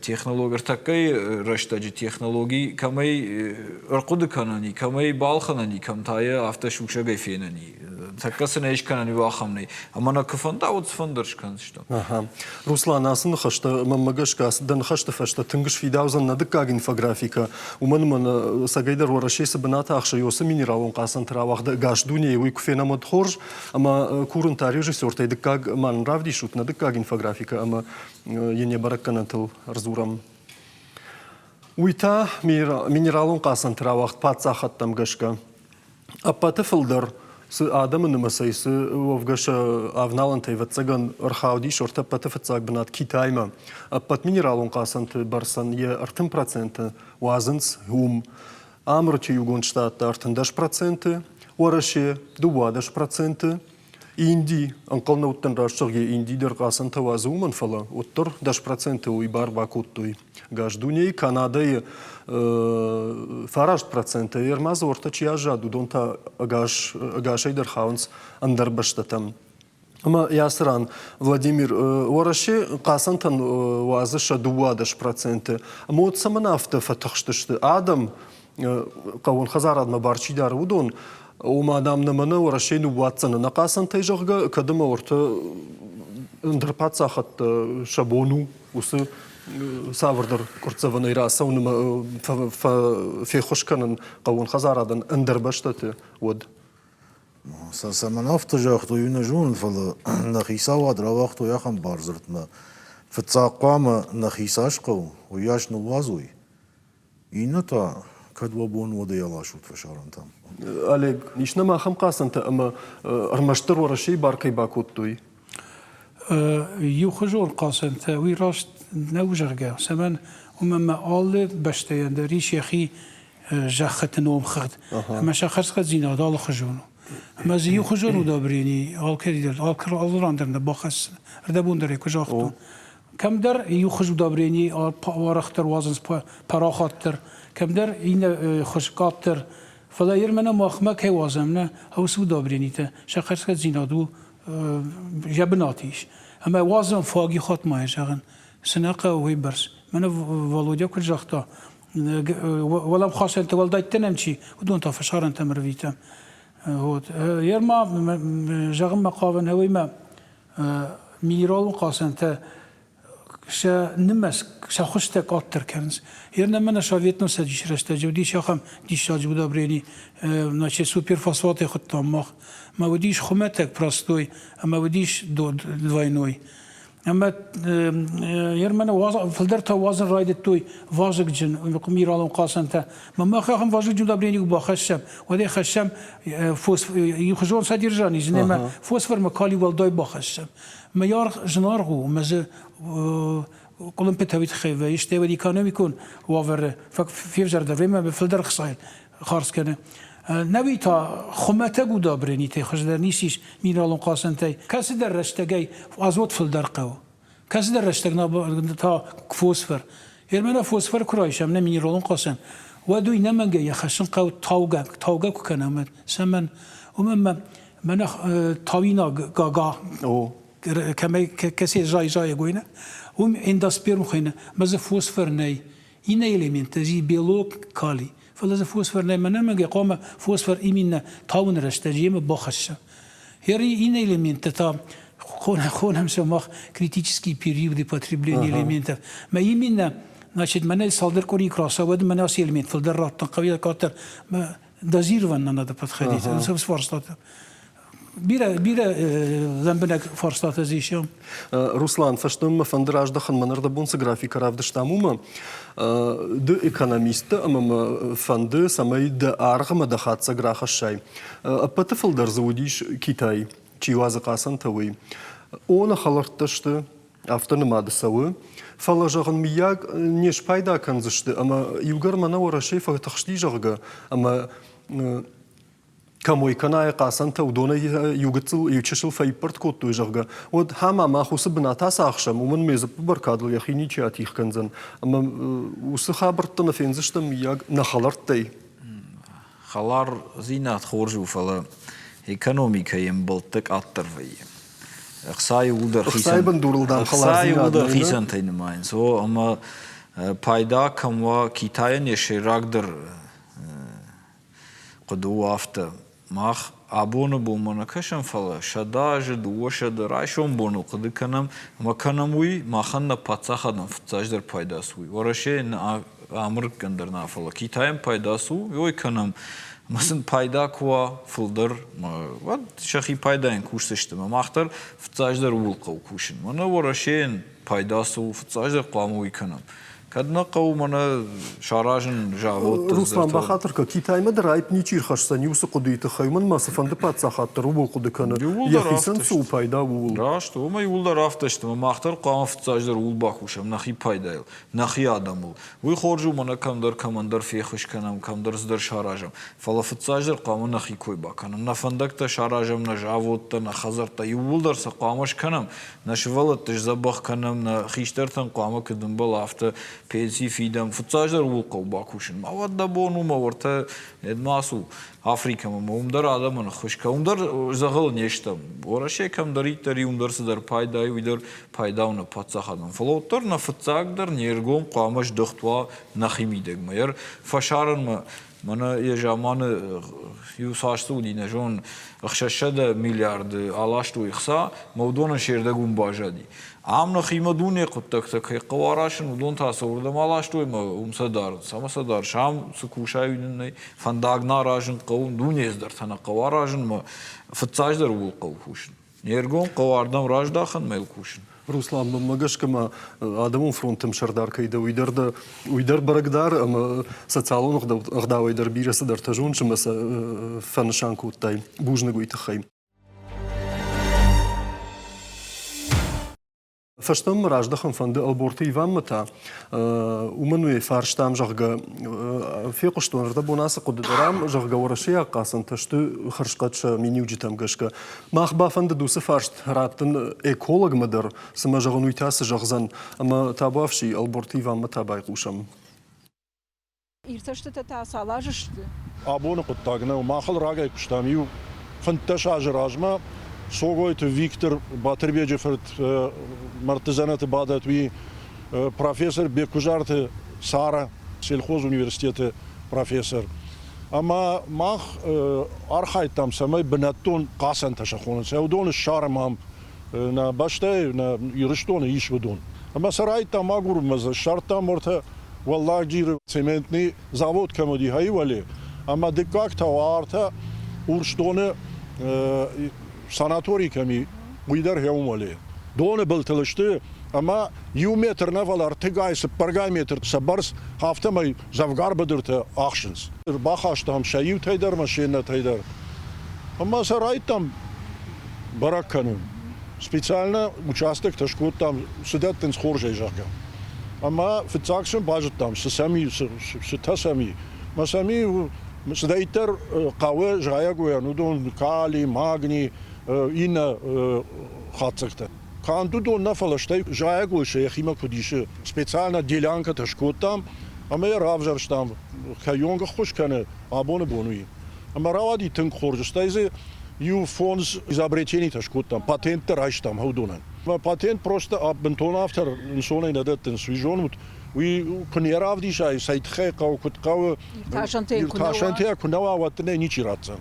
Технологи ӕртӕккӕйы рӕстӕджы технологи кӕмӕй ӕрхъуыды кӕнӕн и, кӕмӕй балхӕнӕн и, кӕм та йӕ афтӕ сусӕгӕй фенӕн и. Тӕккӕ цы нӕ скӕнӕн, иу ахӕм нӕй. Ӕмӕ нӕ куы фӕнда, уӕд цыфӕнды скӕндзыстӕм. Аха. Руслан, ацы ныхӕстӕ, мӕнмӕ гӕсгӕ, дӕ ныхӕсты фӕстӕ тынг сфидаудзӕн нӕ дыккаг инфографикӕ. Уымӕн ӕмӕ нӕ цӕгӕйдӕр Уӕрӕсе цы бынат ахсы, уыцы минералон хъацӕнты рауагъд ӕгас дунейы, уый куы фенӕм, уӕд хорз. Ӕмӕ курын та режиссертӕй дыккаг ма нын равдисут нӕ дыккаг инфографикӕ ӕмӕ йын йӕ бӕрӕггӕнӕнтыл ӕрдзурӕм. Уый та минералон хъацӕнты рауагъд паддзахӕдтӕм гӕсгӕ. Ӕппӕты фылдӕр цы адӕмы нымӕцӕй, цы уӕвгӕ сӕ авналӕнтӕй, ӕвӕццӕгӕн, ӕрхаудис ӕртӕппӕты фыццаг бынат Китаймӕ. Ӕппӕт минералон хъацӕнты бӕрцӕн йӕ 30% уадзынц уым. Амырычы Иугонд Штаттӕ 13%, Уӕрӕсе 12%, Инди, ӕнхъӕл нӕ уыдтӕн раст зӕгъгӕ, Инди дӕр хъацӕнтӕ уадзы уымӕн, фӕлӕ уӕддӕр 10% уый бар бакодтой. Газ дунейы Канадӕйы 9% ӕрмӕ дзы уӕртӕ чи аззад, уыдон та ӕгас, ӕгасӕй дӕр хауынц ӕндӕр бӕстӕтӕм. Ӕмӕ ацы ран Владимир Уӕрӕсе хъацӕнтӕн уадзы сӕ 12%. Ӕмӕ уӕд цӕмӕн афтӕ фӕтыхстысты адӕм, хъӕууон хӕдзарадмӕ бар чи дары, уыдон, ома, дам, нӕ мӕнӕ Уӕрӕсе ныууадздзӕн ӕнӕхъацӕнтӕй, зӕгъгӕ, кӕд ӕмӕ уӕртӕ ӕндӕр паддзахӕдтӕ сӕ бон у уыцы цавӕрдӕр къуырццӕвӕнӕй рацӕуын ӕмӕ феххуыс кӕнын хъӕууон хӕдзарадӕн ӕндӕр бӕстӕты, уӕд. Сӕ цӕмӕн афтӕ загътой, уый нӕ зонын, фӕлӕ нӕ хицауад рауагътой ахӕм бардзырдмӕ. Фыццаг хъуамӕ нӕхи цас хъӕуы, уыйас ныууадзой. Иннӕ та, кӕд уӕ бон уӕд ӕй аласут фӕсарӕнтӕм. Олег, ис нӕм ахӕм хъацӕнтӕ ӕмӕ ӕрмӕстдӕр Уӕрӕсейы бар кӕй бакодтой? Иухуызон хъацӕнтӕ, уый раст нӕу, зӕгъгӕ. Цӕмӕн? Уымӕн ӕмӕ алы бӕстӕйӕн дӕр ис йӕхи зӕххыты номхыгъд ӕмӕ сӕ хӕрзхъӕддзинад алыхуызон у. Ӕмӕ дзы иухуызон удобрени алкӕддӕр, алы ран дӕр нӕ бахӕссы. Ӕрдӕбон дӕр ӕй куы загътон. Кӕмдӕр иу хуыз удобрени уӕрӕхдӕр уадзынц парахатдӕр, кӕмдӕр иннӕ хуыз къаддӕр. Фӕлӕ Ермӕнӕ махмӕ кӕй уадзӕм, нӕ уыцы удобренитӕ сӕ хӕрзхъӕддзинад у йӕ бынаты ис. Ӕмӕ уадзӕм фаг хатт ма йӕ зӕгъын, цы нӕ хъӕуы, уый бӕрц. Мӕнӕ Володя куыд загъта, уӕлӕмхасӕнты уӕлдӕйттӕ нӕм чи, уыдон та фӕсарӕнтӕм ӕрвитӕм. Вот. Ерма зӕгъынмӕ хъавын, уый минералон хъацӕнтӕ сӕ нымӕц, сӕ хуызтӕ къаддӕр кӕнынц. Ернӕ мӕнӕ Советон Цӕдисы рӕстӕджы уыдис ахӕм диссаджы удобрени, значит, суперфосфатӕй хуыдтам мах. Ӕмӕ уыдис хуымӕтӕг простой ӕмӕ уыдис двойной. Ӕмӕ Ермӕны фылдӕр та уадзын райдыдтой вазыгджын минералон хъацӕнтӕ. Мӕ мах ахӕм вазыгджын удобрени куы бахӕссӕм, уӕд ӕй хӕссӕм иухуызон содержани, ӕмӕ фосформӕ калий уӕлдай бахӕссӕм. Мӕ аргъ зынаргъ у, ӕмӕ дзы къуылымпытӕ уый тыххӕй вӕййы, стӕй уӕд экономикон уавӕры февзӕрдӕр вӕййы, фылдӕр хцайы хардз кӕны. Нӕуи та хуымӕтӕг удобренитӕй хуыздӕр ницы ис минералон хъацӕнтӕй. Кӕцыдӕр рӕстӕгӕй азот фылдӕр хъӕуы. Кӕцыдӕр рӕстӕг та фосфор. Ермӕнӕ фосфор куы райсӕм нӕ минералон хъацӕн, уӕд уый нӕмӕнгӕй йӕ хӕссын хъӕуы таугӕ, таугӕ куы кӕнӕм, уӕд. Цӕмӕн? Уымӕн ӕмӕ мӕнӕ тауинаг гага кӕмӕй кӕцӕй зайы зайӕгой нӕ, уым эндосперм хуыйны, ӕмӕ дзы фосфор нӕй. Иннӕ элементтӕ зи белок, калий. Фӕлӕ дзы фосфор нӕй, мӕнӕ мӕнгӕй хъуамӕ фосфор именно тауыны рӕстӕджы йемӕ бахӕсса. Хери иннӕ элементтӕ та хонӕм сӕ мах критические периоды потребления элементов. Мӕ именно, значит, мӕнӕ цалдӕр къуырийы куы рацӕуа, уӕд мӕнӕ ацы элемент фылдӕр раттын хъӕуы, къаддӕр дозированно надо подходить. Фарстатӕ. Бирӕ, бирӕ лӕмбынӕг фарстатӕ дзы ис. Руслан, фӕстӕмӕ фӕнды раздӕхын мӕн ӕрдӕбон цы графикӕ равдыстам, уымӕ. Ды экономист дӕ ӕмӕ мӕ фӕнды, цӕмӕй дӕ аргъ ӕмӕ дӕ хатдзӕг рахӕссай. Ӕппӕты фылдӕр дзы уыдис Китай, чи уадзы хъацӕнтӕ, уый. О, нӕ хӕлӕрттӕ сты, афтӕ нымады цӕуы. Фӕлӕ, зӕгъын, мыййаг, не спайда кӕндзысты ӕмӕ иугӕр мӕнӕ Уӕрӕсе фӕтыхсти, зӕгъгӕ, ӕмӕ кӕм уӕй кӕна йӕ хъацӕнтӕ, уыдонӕй иу гыццыл, иу чысыл фӕиппӕрд кодтой, зӕгъгӕ, уӕд хӕмӕ мах уыцы бынат ацахсӕм, уымӕн ме дзыппы бӕркадыл йӕхи ничи атигъ кӕндзӕн. Ӕмӕ уыцы хабӕрттӕ нӕ фендзыстӕм, мыййаг, нӕ хӕлӕрттӕй. Хӕлардзинад хорз у, фӕлӕ экономикӕйы ӕмбӕлттӕ къаддӕр вӕййы. Ӕхца иууылдӕр Ӕхцайы бындурыл дам хӕлардзинад иууылдӕр хицӕнтӕй нымайынц. О, ӕмӕ пайда кӕм уа, Китайӕн йӕ сӕйрагдӕр хъуыды у афтӕ. Мах абоны бонмӕ нӕ кӕсӕм, фӕлӕ 100 азы, 200 райсом боныл хъуыды кӕнӕм ӕмӕ кӕнӕм уый, махӕн нӕ паддзахадӕн фыццаджыдӕр пайда цы уый. Уӕрӕсейы нӕ Амырыккӕн дӕр нӕ, фӕлӕ Китайӕн пайда цы у, уый кӕнӕм. Ӕмӕ сын пайда куы уа фылдӕр, уӕд сӕхи пайдайӕн кусдзысты. Ӕмӕ мах дӕр фыццаджыдӕр ууыл хъӕуы кусын. Мӕнӕ Уӕрӕсейӕн пайда цы у, фыццаджыдӕр хъуамӕ уый кӕнӕм. Кӕд нӕ хъӕуы мӕнӕ саразын заводтӕ. Руслан, бахатыр кӕн, Китаймӕ дӕр аипп ничи рхӕсдзӕн уыцы хъуыдыйы тыххӕй, уымӕн ма цыфӕнды паддзахад дӕр ууыл хъуыды кӕны, йӕхицӕн цы у пайда, ууыл. Раст у, уымӕ иууылдӕр афтӕ сты, ӕмӕ мах дӕр хъуамӕ фыццаджыдӕр ууыл бакусӕм, нӕхи пайдайыл, нӕхи адӕмыл. Уый хорз у, мӕнӕ кӕмдӕр кӕмӕндӕр феххуыс кӕнӕм, кӕмдӕр цыдӕр саразӕм. Фӕлӕ фыццаджыдӕр хъуамӕ нӕхи кой бакӕнӕм. Нӕ фӕндӕгтӕ саразӕм, нӕ заводтӕ, нӕ хӕдзӕрттӕ, иууылдӕр сӕ хъуамӕ скӕнӕм, нӕ сывӕллӕтты сдзӕбӕх кӕнӕм, нӕ хистӕртӕн хъуамӕ куыд ӕмбӕла, афтӕ пенси фидӕм. Фыццаджыдӕр ууыл хъӕуы бакусын. Ма уӕд дӕ бон у, мӕ уӕртӕ ма ацу Африкӕмӕ, ӕмӕ уым дӕр адӕмӕн ӕххуыс кӕн. Уым дӕр дзӕгъӕлы не стӕм. Уӕрӕсе кӕмдӕриддӕр и, уым дӕр цыдӕр пайда и, уый дӕр пайда у нӕ паддзахадӕн. Фӕлӕ уӕддӕр нӕ фыццагдӕр не ргом хъуамӕ здӕхт уа нӕхи мидӕгмӕ. Йӕ фӕсарӕнмӕ Мӕнӕ йӕ заманы иу цас дзы уыди, нӕ зонын, 600 миллиарды аластой ӕхца, мӕ уыдонӕн се рдӕг уым баззади. Ам нӕхимӕ дуне хъуыддӕгтӕ кӕй хъӕуы аразын, уыдон та сӕ уырдӕм аластой ӕмӕ уым сӕ дарынц. Ӕмӕ сӕ дарыс, ам цы кусай, уый нын нӕй. Фӕндаг нӕ аразын хъӕуы, дуне цыдӕртӕ нӕ хъӕуы аразын ӕмӕ фыццаджыдӕр ууыл хъӕуы кусын. Не ргом хъӕуы ардӕм раздахын мӕ йыл кусын. Руслан, мӕнмӕ гӕсгӕ ма адӕмон фронты ӕмсӕрдар кӕй дӕ, уый дӕр дӕ уый дӕр бӕрӕг дары ӕмӕ социалон ӕгъдауӕй дӕр бирӕ цыдӕртӕ зоныс ӕмӕ сӕ фӕнысан кодтай. Бузныг уый тыххӕй. Фӕстӕмӕ раздӕхын фӕнды Ӕлборты Иванмӕ та. Уымӕн уый фарстам, зӕгъгӕ, фехъуыстон ӕрдӕбон ацы хъуыды дӕр ам, зӕгъгӕ, уӕрӕсейаг хъацӕнтӕ сты хӕрзхъӕд сӕ миниуджытӕм гӕсгӕ. Мах бафӕндыд уыцы фарст раттын экологмӕ дӕр, цымӕ зӕгъын уый та цы зӕгъдзӕн, ӕмӕ табуафси Ӕлборты Иванмӕ та байхъусӕм. Иртӕстытӕ та цал азы сты? Абоны хъуыддаг нӕу. Махыл рагӕй куыстам иу 15 азы размӕ. Цогойты Виктор Батырбеджы фырт мӕрдты дзӕнӕты бадӕт, уый профессор Беккуызарты Сара, сельхозуниверситеты профессор. Ӕмӕ мах архайдтам, цӕмӕй бынӕттон хъацӕнтӕ сӕ хонынц. Уыдон ссарӕм ам нӕ бӕстӕйы, нӕ Ирыстоны ис уыдон. Ӕмӕ сӕ райдтам агурынмӕ, ссардтам уӕртӕ Уӕлладжыры цементный завод кӕм уыди, уӕле. Ӕмӕ дыккаг та уартӕ Урсдоны санаторий кӕм и, уый дӕр хъӕуы уӕле. Доны былтыл сты ӕмӕ иу метр нӕ, фӕлӕ ӕртыгай, цыппӕргай метр сӕ бӕрц, афтӕмӕй дзӕвгар быдыртӕ ахсынц. Ӕрбахастам сӕ иутӕй дӕр ӕмӕ се ннӕтӕй дӕр. Ӕмӕ сӕ райдтам бӕрӕг кӕнын. Специально участоктӕ скодтам, цы дӕттынц хорзӕй, зӕгъгӕ. Ӕмӕ фыццаг сын базыдтам, цы сӕм и, цытӕ сӕм и. Мӕ сӕм и цыдӕриддӕр хъӕуы зайӕгойӕн, уыдон кали, магний, иннӕ хатдзӕгтӕ. Канд уыдон нӕ, фӕлӕ стӕй зайӕгой сӕ йӕхимӕ куыд исы, специально делянкӕтӕ скодтам ӕмӕ йӕ равзӕрстам, кӕйонг ӕххуыс кӕны абоны бон уый. Ӕмӕ рауади тынг хорз, стӕй дзы иу фондз изобретенитӕ скодтам, патенттӕ райстам уыдонӕн. Патент просто бынтон автор ӕнцонӕй нӕ дӕттынц, уый зонут, уый куы не равдисай, цӕй тыххӕй хъӕуы, куыд хъӕуы, иртасӕнтӕ куы нӕ уа, уӕд дын ӕй ничи ратдзӕн.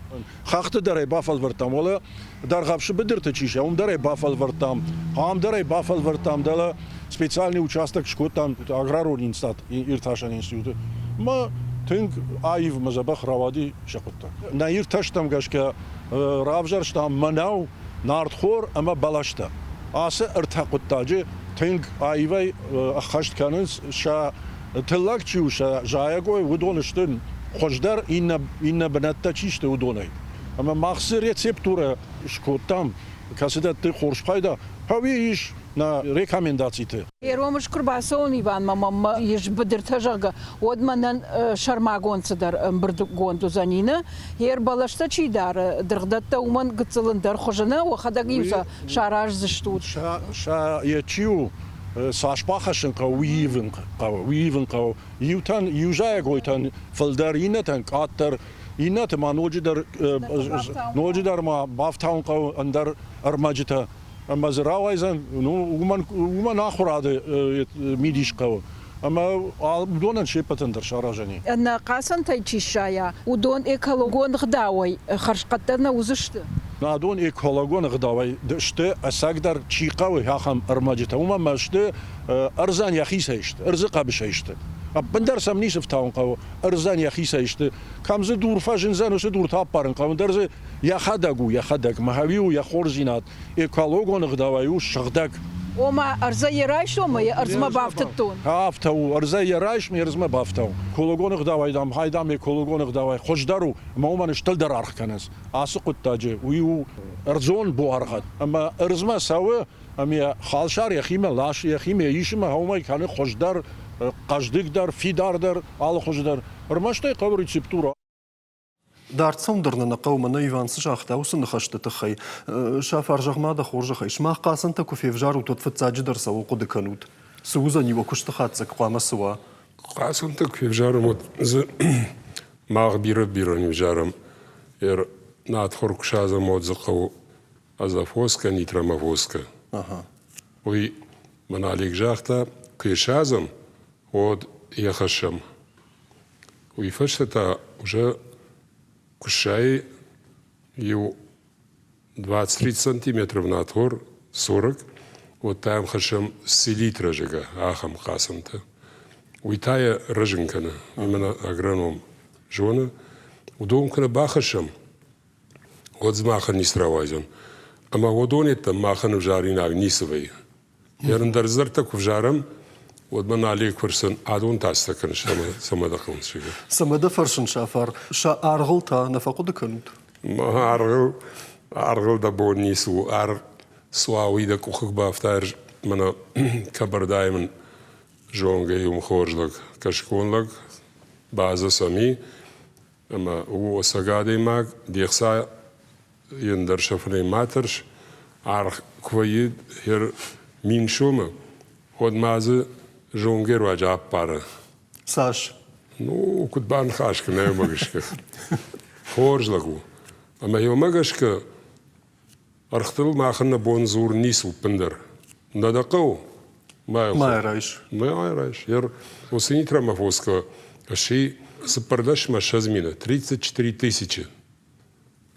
Хӕхты дӕр ӕй бафӕлвӕрдтам, уӕлӕ Дӕргъӕвсы быдырты чи ис, уым дӕр ӕй бафӕлвӕрдтам, ам дӕр ӕй бафӕлвӕрдтам, дӕлӕ специальный участок скодтам аграрон институт, иртасӕн институты. Мӕ тынг аив мӕ дзӕбӕх рауади сӕ хъуыддаг. Нӕ иртӕстӕм гӕсгӕ равзӕрстам мӕнӕу, нартхор ӕмӕ бӕлӕстӕ. Ацы ӕртӕ хъуыддаджы тынг аивӕй ӕххӕст кӕнынц сӕ тыллӕг чи у, сӕ зайӕгой, уыдон сты хуыздӕр иннӕ, иннӕ бынӕттӕ чи сты, уыдонӕй. Ӕмӕ мах цы рецептурӕ скодтам, кӕцы дӕтты хорз пайда, хъӕуы ис нӕ рекомендациты. Еромыс куы рбацӕуон Иванмӕ, мӕнмӕ ис быдыртӕ, зӕгъгӕ, уӕд мӕнӕн сӕрмагонд цыдӕр ӕмбырдгонд уыдзӕни, нӕ? Йе рбӕлӕстӕ чи дары, дыргъдӕттӕ уымӕн гыццыл ӕндӕр хуызы нӕ, уӕхӕдӕг-иу сӕ сараздзыстут. Сӕ йӕ чи у, цас бахӕссын хъӕуы, уый ивын хъӕуы, уый ивын хъӕуы. Иутӕн, иу зайӕгойтӕн фылдӕр, иннӕтӕн къаддӕр. Иннӕты ма ноджыдӕр, ноджыдӕр ма бафтауын хъӕуы ӕндӕр ӕрмӕджытӕ. Ӕмӕ дзы рауайдзӕн, ну, уымӕн, уымӕн ахуырады мидис хъӕуы. Ӕмӕ уыдонӕн се ппӕтӕн дӕр саразӕн и. Ӕнӕ хъацӕнтӕй чи сзайа, уыдон экологон ӕгъдауӕй хӕрзхъӕддӕр нӕ уыдзысты? Адон экологон ӕгъдауӕй сты, ӕцӕгдӕр чи хъӕуы, ахӕм ӕрмӕджытӕ. Уымӕн ӕмӕ сты ӕрдзӕн йӕхицӕй сты, ӕрдзы хъӕбысӕй сты. Ӕппындӕр сӕм ницы фтауын хъӕуы, ӕрдзӕн йӕхицӕй сты. Кӕм дзы дур фӕзындзӕн, уыцы дуртӕ аппарын хъӕуы, ӕндӕр дзы йӕхӕдӕг у, йӕхӕдӕг. Мӕхӕуи у йӕ хорздзинад, экологон ӕгъдауӕй у сыгъдӕг. Ома, ӕрдзӕй йӕ райсомӕ йӕ ӕрдзмӕ бафтыдтон. Афтӕ у, ӕрдзӕй йӕ райсом ӕрдзмӕ бафтау. Экологон ӕгъдауӕй, дам, хайдам экологон ӕгъдауӕй хуыздӕр у, ӕмӕ уымӕн стылдӕр аргъ кӕнынц. Ацы хъуыддаджы уый у ӕрдзон буаргъӕд. Ӕмӕ ӕрдзмӕ цӕуы, ӕмӕ халсар йӕхимӕ ласы, йӕхимӕ исы ӕмӕ уымӕй кӕны хуыздӕр, хъӕздыгдӕр, фидардӕр, алыхуызы дӕр. Ӕрмӕст ӕй хъӕуы рецептура. Дард цӕуын дӕр нӕ нӕ хъӕуы, мӕнӕ Иван цы загъта, уыцы ныхӕсты тыххӕй. Сафар, зӕгъ-ма дӕ хорзӕхӕй, сымах хъацӕнтӕ куы февзарут, уӕд фыццаджыдӕр цӕуыл хъуыды кӕнут? Цы уыдзӕни уӕ куысты хатдзӕг хъуамӕ цы уа? Хъацӕнтӕ куы февзарӕм, уӕд дзы мах бирӕ-бирӕ не взарӕм. Надхор куы садзӕм, уӕд дзы хъӕуы азофоска, нитромофоска. Уый мын Олег загъта, куы садзӕм, уӕд йӕ хӕссӕм. Уый фӕстӕ та уже куыссӕйы иу 23 сантиметров натвор 40, вот там хӕссӕм селитра зӕгъгӕ, ахӕм хъацӕнтӕ. Уый та йӕ рӕзын кӕны, уый агроном зоны. Уыдон куы нӕ бахӕссӕм, уӕд дзы махӕн ницы рауайдзӕн. Ӕмӕ уыдон йеддӕм махӕн ӕвзаринаг ницы вӕййы. Ӕндӕр дзырдтӕ куы взарӕм, уӕд мӕ Налейы фӕрсын, адон та цы кӕныс ӕмӕ цӕмӕ дӕ хъӕуынц? Цӕмӕ дӕ фӕрсын, Сафар? Сӕ аргъыл та нӕ фӕхъуыды кӕнут? Аргъыл, аргъыл дӕ бон ницы у. Аргъ суа, уый дӕ къухы бафта, мӕнӕ Кабардайы мын зонгӕ иу хорз лӕг, кӕсгон лӕг, базӕ сӕм и, ӕмӕ у ӕцӕг адӕймаг, де хца йын дӕр сӕфынӕй ма тӕрс, аргъ куы вӕййы хер 1000 сомы, уӕд ма дзы зонгӕ руаджы аппары. Цас? Ну, куыд баныхас кӕнай, уымӕ гӕсгӕ. Хорз лӕг у. Ӕмӕ уымӕ гӕсгӕ ӕргътыл махӕн нӕ бон дзурын ницы у ӕппындӕр. Нӕ дӕ хъӕуы? Ма райс. Ма райс. Уыцы нитромофоска сси цыппӕрдӕсмӕ 20 мины, 34 тысячи.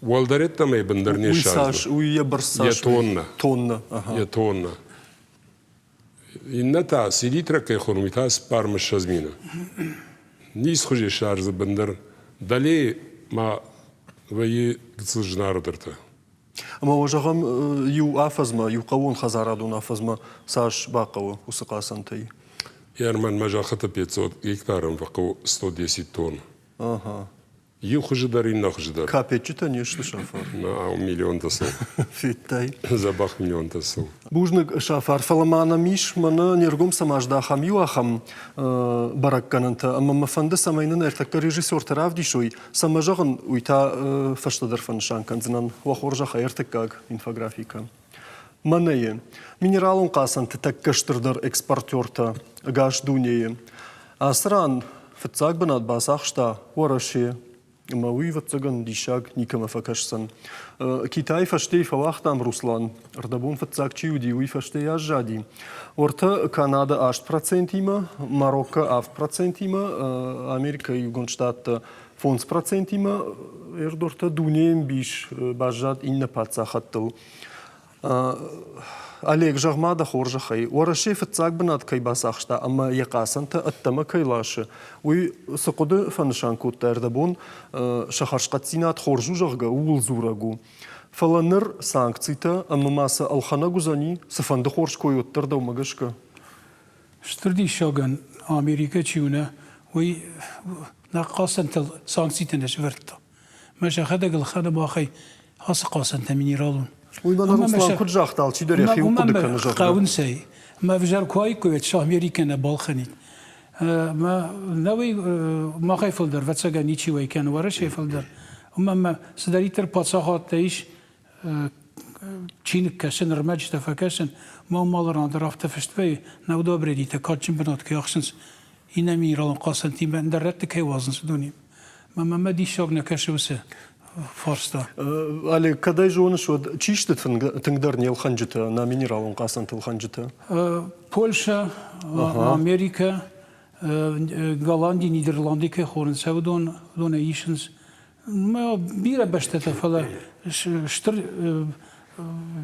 Уӕлдӕр йеддӕмӕ бындӕр не ссардзӕн. Уый йӕ бӕрц цас? Йӕ тоннӕ. Тоннӕ. Йӕ тоннӕ. Иннӕ та, селитра кӕй хонӕм, уый та 24 мины. Ницы хуызы ссардзӕн бындӕр. Дӕлейы ма вӕййы гыццыл зынаргъдӕртӕ. Ӕмӕ уӕ зӕгъӕм, иу афӕдзмӕ, иу хъӕууон хӕдзарадон афӕдзмӕ цас бахъӕуы уыцы хъацӕнтӕй? Йӕ мӕнмӕ зӕххыты 500 гектарӕн фӕхъӕуы 110 тонн. Иу хуызы дӕр, иннӕ хуызы дӕр. Капеччытӕ не сты, Сафар? Нӕ, миллионтӕ сыл. Федтай? Дзӕбӕх миллионтӕ сыл. Бузныг, Сафар, фӕлӕ ма нӕм ис, мӕнӕ не ргом цӕмӕ здахӕм, иу ахӕм бӕрӕггӕнӕнтӕ, ӕмӕ мӕ фӕнды, цӕмӕй нын ӕртӕккӕ режиссертӕ равдисой, цӕмӕ зӕгъын, уый та фӕстӕдӕр фӕнысан кӕндзынӕн. Уӕ хорзӕхӕй ӕртыккаг инфографикӕ. Мӕнӕйы минералон хъацӕнты тӕккӕ стырдӕр экспортертӕ ӕгас дунейы. Ацы ран фыццаг бынат бацахста Уӕрӕсе. Ӕмӕ уый, ӕвӕццӕгӕн, диссаг никӕмӕ фӕкӕсдзӕн. Китайы фӕстейы фӕуагътам Руслан. Ӕрдӕбон фыццаг чи уыди, уый фӕстейы аззади. Уӕртӕ Канадӕ 8 процентимӕ, Марокко 7 процентимӕ, Америкӕйы Иугонд Штаттӕ 5 процентимӕ, ӕрдортӕ дунейы ӕмбис баззад иннӕ паддзахӕдтыл. Олег, зӕгъ-ма дӕ хорзӕхӕй, Уӕрӕсе фыццаг бынат кӕй бацахста ӕмӕ йӕ хъацӕнтӕ ӕддӕмӕ кӕй ласы, уый цы хъуыды фӕнысан кодта ӕрдӕбон, сӕ хӕрзхъӕддзинад хорз у, зӕгъгӕ, ууыл дзурӕг у. Фӕлӕ ныр санкцитӕ ӕмӕ ма цы ӕлхӕнӕг уыдзӕни, цыфӕнды хорз кой уӕддӕр дӕумӕ гӕсгӕ? Стыр диссагӕн, Америкӕ чи у, нӕ, уый нӕ хъацӕнтыл санкцитӕ нӕ сӕвӕрдта. Мӕ сӕхӕдӕг ӕлхӕны махӕй ацы хъацӕнтӕ минералон. Уый мӕнӕ Руслан куыд загъта, алчидӕр йӕхи хъуыды кӕны, зӕгъгӕ. Хъӕуынц ӕй. Мӕ ӕвзӕр куы уаиккой, уӕд сӕ Америкӕ нӕ балхӕнид. Мӕ нӕуый махӕй фылдӕр, ӕвӕццӕгӕн, ничи уӕй кӕны Уӕрӕсейы фылдӕр. Уымӕн ӕмӕ цыдӕриддӕр паддзахадтӕ ис, чиныг кӕсын, ӕрмӕджытӕ фӕкӕсын, мӕ алы ран дӕр афтӕ фыст вӕййы, нӕ удобренитӕ кадджын бынат кӕй ахсынц, иннӕ минералон хъацӕнтимӕ ӕндӕр рӕтты кӕй уадзынц, уыдонимӕ. Мӕ мӕ диссаг нӕ кӕсы уыцы. фарста. Олег, кӕд ӕй зоныс, уӕд чи сты тынгдӕр не лхӕнджытӕ, нӕ минералон хъацӕнты ӕлхӕнджытӕ? Польшӕ, Америкӕ, Голланди, Нидерланды кӕй хонынц, уыдон, уыдонӕй исынц бирӕ бӕстӕтӕ, фӕлӕ стыр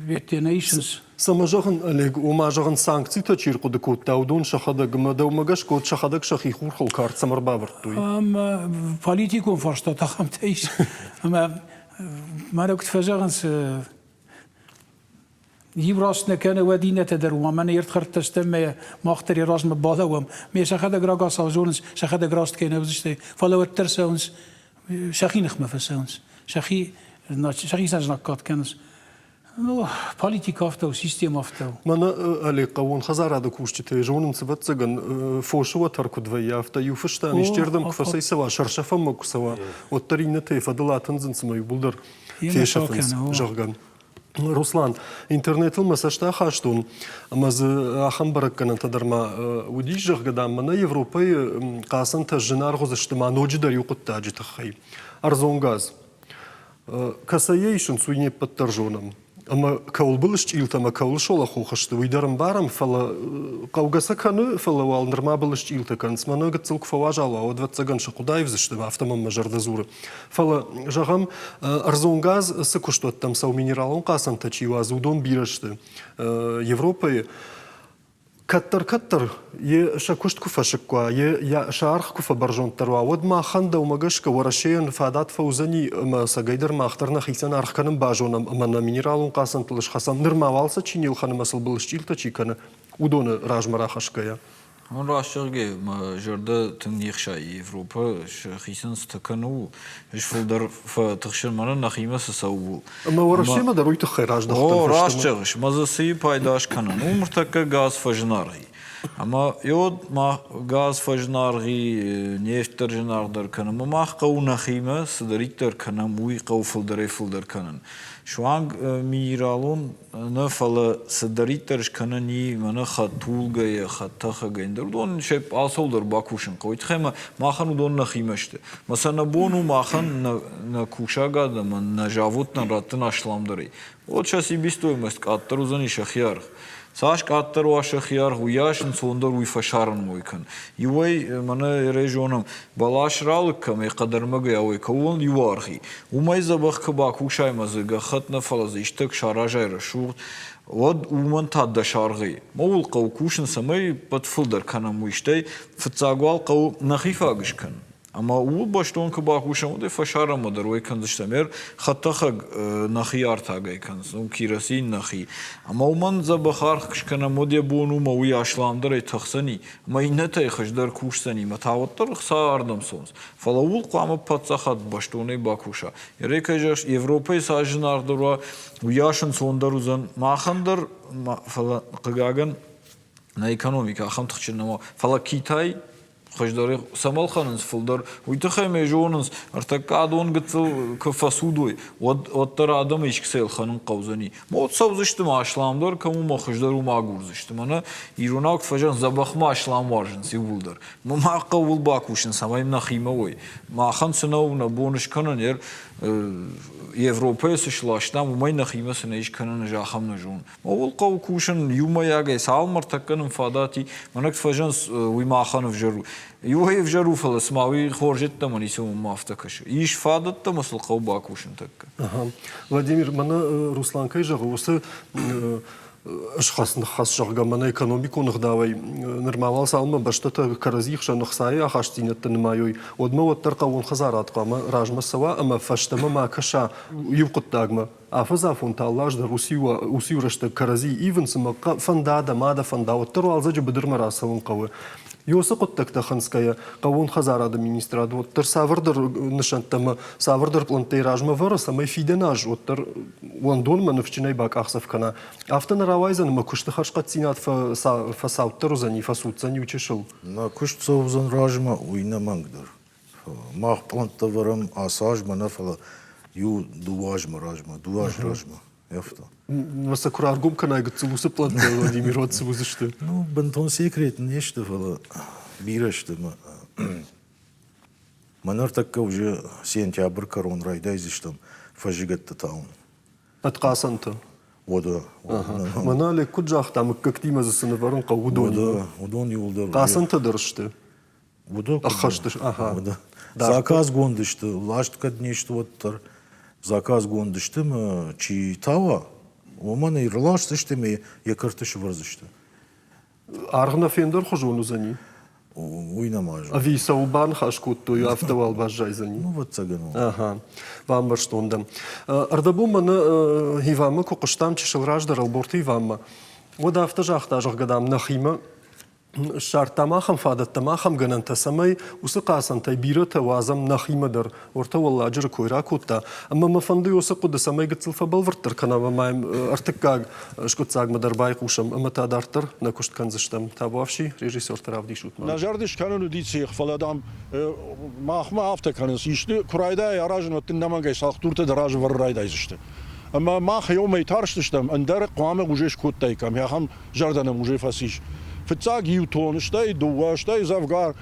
ветте нӕ исынц. Цӕмӕ зӕгъын, Олег, ома зӕгъын санкцитӕ чи рхъуыды кодта, уыдон сӕхӕдӕг ӕмӕ дӕумӕ гӕсгӕ уӕд сӕхӕдӕг сӕхи хурхыл кард цӕмӕ ӕрбавӕрдтой? Ӕмӕ политикон фарстатӕ ахӕмтӕ ис, ӕмӕ мӕнӕ куыд фӕзӕгъынц, Иу раст нӕ кӕны, уӕд иннӕтӕ дӕр уымӕн ӕмӕ ӕрдхӕрдтӕ стӕм ӕмӕ мах дӕр йӕ размӕ балӕууӕм. Ме сӕхӕдӕг рагацау зонынц, сӕхӕдӕг раст кӕй нӕ уыдзысты, фӕлӕ уӕддӕр цӕуынц, сӕхи ныхмӕ фӕцӕуынц, сӕхи, сӕхицӕн знаггад кӕнынц. Ну, политика афтӕ у, система афтӕ у. Мӕнӕ Олег, хъӕууон хӕдзарады кусджытӕ зонынц, ӕвӕццӕгӕн, фосы уӕтӕр куыд вӕййы, афтӕ иу фыстӕн истердӕм куы фӕцӕйцӕуа, сӕрсӕфӕнмӕ куы цӕуа, уӕддӕр иннӕтӕй фӕдыл атындзынц ӕмӕ иууылдӕр фесӕфынц, зӕгъгӕ. Руслан, интернетыл мӕ цӕст ахастон, ӕмӕ дзы ахӕм бӕрӕггӕнӕнтӕ дӕр ма уыдис, зӕгъгӕ, дам, мӕнӕ Европӕйы хъацӕнтӕ зынаргъ уыдзысты ма ноджыдӕр иу хъуыддаджы тыххӕй. Ӕрдзон газ. Кӕцӕй йӕ исынц, уый не ппӕт дӕр зонӕм. Ӕмӕ кӕуыл былысчъилтӕ ӕмӕ кӕуыл солохох сты, уый дӕр ӕмбарӕм, фӕлӕ хъӕугӕ сӕ кӕны, фӕлӕ уал нырма былысчъилтӕ кӕнынц. Мӕнӕ гыццыл куы фӕуазал уа, уӕд, ӕвӕццӕгӕн, сӕ хъуыды аивдзысты, афтӕ мӕм мӕ зӕрдӕ дзуры. Фӕлӕ, зӕгъӕм, ӕрдзон газ цы куыстуӕттӕм цӕуы, минералон хъацӕнтӕ чи уадзы, уыдон бирӕ сты Европӕйы. Кӕддӕр-кӕддӕр йе сӕ куыст куы фӕсыкк уа, йе сӕ аргъ куы фӕбӕрзонддӕр уа, уӕд махӕн дӕумӕ гӕсгӕ Уӕрӕсейӕн фадат фӕуыдзӕни ӕмӕ ӕцӕгӕйдӕр мах дӕр нӕхицӕн аргъ кӕнын базонӕм ӕмӕ нӕ минералон хъацӕнтыл схӕцӕм, нырма уал сӕ чи не лхӕны ӕмӕ сыл былысчъилтӕ чи кӕны, уыдоны размӕ рахӕсгӕйӕ. Ну, раст зӕгъгӕ, мӕ зӕрдӕ тынг не хсайы Европӕ сӕхицӕн цытӕ кӕны, ууыл. Ӕз фылдӕр фӕтыхсын мӕнӕн нӕхимӕ цы цӕуы, ууыл. Ӕмӕ Уӕрӕсемӕ дӕр уый тыххӕй раздӕхтӕн О, раст зӕгъыс, мӕ дзы цы пайда скӕнӕн? Уым ныртӕккӕ газ фӕзынаргъ и. Ӕмӕ йод ма газ фӕзынаргъ и, нефть дӕр зынаргъдӕр кӕны. Ӕмӕ мах хъӕуы нӕхимӕ цыдӕриддӕр кӕнӕм, уый хъӕуы фылдӕрӕй-фылдӕр кӕнын. Суанг минералон Нӕ, фӕлӕ цыдӕриддӕр скӕнӕн и, мӕнӕ хӕдтулгӕйӕ, хӕдтӕхӕгӕй, ӕндӕр уыдон се алцӕуыл дӕр бакусын хъӕуы. Тыххӕй ӕмӕ махӕн уыдон нӕхимӕ сты. Мӕ сӕ нӕ бон у махӕн нӕ, нӕ кусӕг адӕмӕн, нӕ заводтӕн раттын асламдӕрӕй. Уӕд сӕ себестоимость къаддӕр уыдзӕни сӕхи аргъ. Цас къаддӕр уа сӕхи аргъ, уыйас ӕнцондӕр уый фӕсарӕн кӕн. Иуӕй, мӕнӕ ерӕй зонӕм, бӕлас ралыг кӕм, хъӕдӕрмӕгӕй ауӕй кӕуыл иу аргъ и. Уымӕй дзӕбӕх куы бакусай ӕмӕ дзы гӕххӕтт нӕ, фӕлӕ дзы исты куы саразай рӕсугъд, уӕд уымӕн та дӕ саргъи. Ууыл хъӕуы кусын, цӕмӕй ӕппӕт фылдӕр кӕнӕм уый, стӕй фыццаг уал хъӕуы нӕхи фаг скӕнын. Ӕмӕ ууыл бӕстон куы бакусӕм, уӕд ӕй фӕсарӕнмӕ дӕр уӕй кӕндзыстӕм. Ӕр хӕдтӕхӕг нӕхи артагӕй кӕндзӕн, керосин нӕхи. Ӕмӕ уымӕн дзӕбӕх аргъ скӕнӕм, уӕд йӕ бон у, ӕмӕ уый асламдӕрӕй тӕхдзӕни, ӕмӕ иннӕтӕй хуыздӕр кусдзӕни, ӕмӕ та уӕддӕр ӕхца ардӕм цӕуынц. Фӕлӕ ууыл хъуамӕ паддзахад бӕстонӕй бакуса. Ерӕй кӕй зӕгъыс, Европӕйы цас зынаргъдӕр уа, уыйас ӕнцондӕр уыдзӕн махӕн дӕр, фӕлӕ, хъыгагӕн, нӕ экономикӕ ахӕм тыхджын нӕма. Фӕлӕ Китай хуыздӕр цӕмӕ ӕлхӕнынц фылдӕр, уый тыххӕй мӕ зонынц, ӕртӕккӕ адон гыццыл куы фӕцудой, уӕд уӕддӕр адӕмы искӕцӕй ӕлхӕнын хъӕудзӕни. Мод цӕудзысты ма асламдӕр кӕм у, мӕ хуыздӕр уым агурдзысты. Мӕнӕ иронау куыд фӕзӕгъынц, дзӕбӕх ма аслам уарзынц иууылдӕр. Мах хъӕуыл бакусын, цӕмӕй нӕхимӕ уой. Махӕн цы нӕу нӕ бон скӕнын, ер Европӕйы цы сластам, уымӕй нӕхимӕ цы нӕ ис кӕнын, ӕз ахӕм нӕ зонын. Ууыл хъӕуы кусын иумӕйагӕй, цалынмӕ ӕртӕккӕ нын фадат и, мӕнӕ куыд фӕзӕгъынц, уый махӕн ӕвзӕр у. Иуӕй ӕвзӕр у, фӕлӕ цыма уый хорз йеддӕмӕ ницы уымӕ афтӕ кӕсы. Ис фадӕттӕ ӕмӕ сыл хъӕуы бакусын тӕккӕ. Владимир, мӕнӕ Руслан кӕй зӕгъы, уыцы схӕц-ныххӕц, зӕгъгӕ, мӕнӕ экономикон ӕгъдауӕй нырма уал цалынмӕ бӕстӕтӕ кӕрӕдзи хсӕн ӕхцайы ахастдзинӕдтӕ нымайой, уӕдмӕ уӕддӕр хъӕууон хӕдзарад хъуамӕ размӕ цӕуа ӕмӕ фӕстӕмӕ ма кӕса иу хъуыддагмӕ. Афӕдзафон та алы дӕр уыциу рӕстӕг кӕрӕдзи ивынц ӕмӕ фӕнда дӕ, ма дӕ фӕнда, уӕддӕр уалдзӕджы быдырмӕ рацӕуын хъӕуы. Ёсы хъуыддӕгтӕ хынцгӕйӕ, хъӕууон хӕдзарады министрад уӕддӕр цавӕрдӕр нысӕнттӕ ӕмӕ цавӕрдӕр пълӕнттӕй размӕ вӕры, цӕмӕй фидӕн аз уӕддӕр уӕндонмӕ ныфсджынӕй бакъахдзӕф кӕна. Афтӕ нӕ рауайдзӕн ӕмӕ куысты хӕрзхъӕддзинад фӕцауддӕр уыдзӕни, фӕцуддзӕн иу чысыл. Нӕ куыст цӕудзӕн размӕ, уый нӕмӕнгдӕр. Мах пълӕнттӕ вӕрӕм ацы азмӕ нӕ, фӕлӕ иу дыууӕ азмӕ размӕ, дыууӕ азы размӕ. Афтӕ. Сӕ куы раргом кӕнай гыццыл уыцы пълӕнттӕ, Владимир, уӕд цы уыдзысты? Ну, бынтон секрет не сты, фӕлӕ бирӕ сты. Мӕ ныртӕккӕ уже сентябрь кӕрон райдайдзыстӕм фӕззыгӕтты тауын. Ӕдхъацӕнтӕ. Уӕдӕ. Мӕнӕ Олег куыд загъта, мыггӕгтимӕ дзы цы нывӕрын хъӕуы, уыдон. Уӕдӕ, уыдон иууылдӕр. Хъацӕнтӕ дӕр сты. Уыдон ӕххӕст аха. Уӕдӕ. Заказгонд сты, ласт кӕд не сты, уӕддӕр заказгонд сты мӕ чи тауа, уымӕн ӕй рласдзысты ӕмӕ йӕ кӕрты сӕвӕрдзысты. Аргъ нӕ фендӕрхуызон уыдзӕни? Уый нӕма зонын. Ӕви цӕуыл баныхас кодтой, афтӕ уал баззайдзӕни? Ну, ӕвӕццӕгӕн. Ага, бамбӕрстон дӕ. Ӕрдӕбон мӕнӕ Иванмӕ куы хъуыстам чысыл раздӕр Ӕлборты Иванмӕ, уӕд афтӕ загъта, зӕгъгӕ, дам, нӕхимӕ ссардтам ахӕм фадӕттӕ, ахӕм гӕнӕнтӕ, цӕмӕй уыцы хъацӕнтӕй бирӕтӕ уадзӕм нӕхимӕ дӕр. Уӕртӕ Уӕлладжыры кой ракодта. Ӕмӕ мӕ фӕнды уыцы хъуыды, цӕмӕй гыццыл фӕбӕлвырддӕр кӕнӕм ӕмӕ йӕм ӕртыккаг скъуыддзагмӕ дӕр байхъусӕм ӕмӕ та дарддӕр нӕ куыст кӕндзыстӕм. Табуафси, режиссертӕ равдисут ма. Нӕ зӕрды скӕнын уыди цех, фӕлӕ, дам, махмӕ афтӕ кӕнынц, исты куы райдайай аразын, уӕд дын ӕнӕмӕнгӕй цалхдуртӕ дӕ разы вӕрын райдайдзысты. Ӕмӕ мах еумӕ тарстыстӕм, ӕндӕр хъуамӕ уже скодтаиккам, ахӕм зӕрдӕ нӕм уже фӕцис. Фыццаг иу тон, стӕй дыууӕ, стӕй дзӕвгар.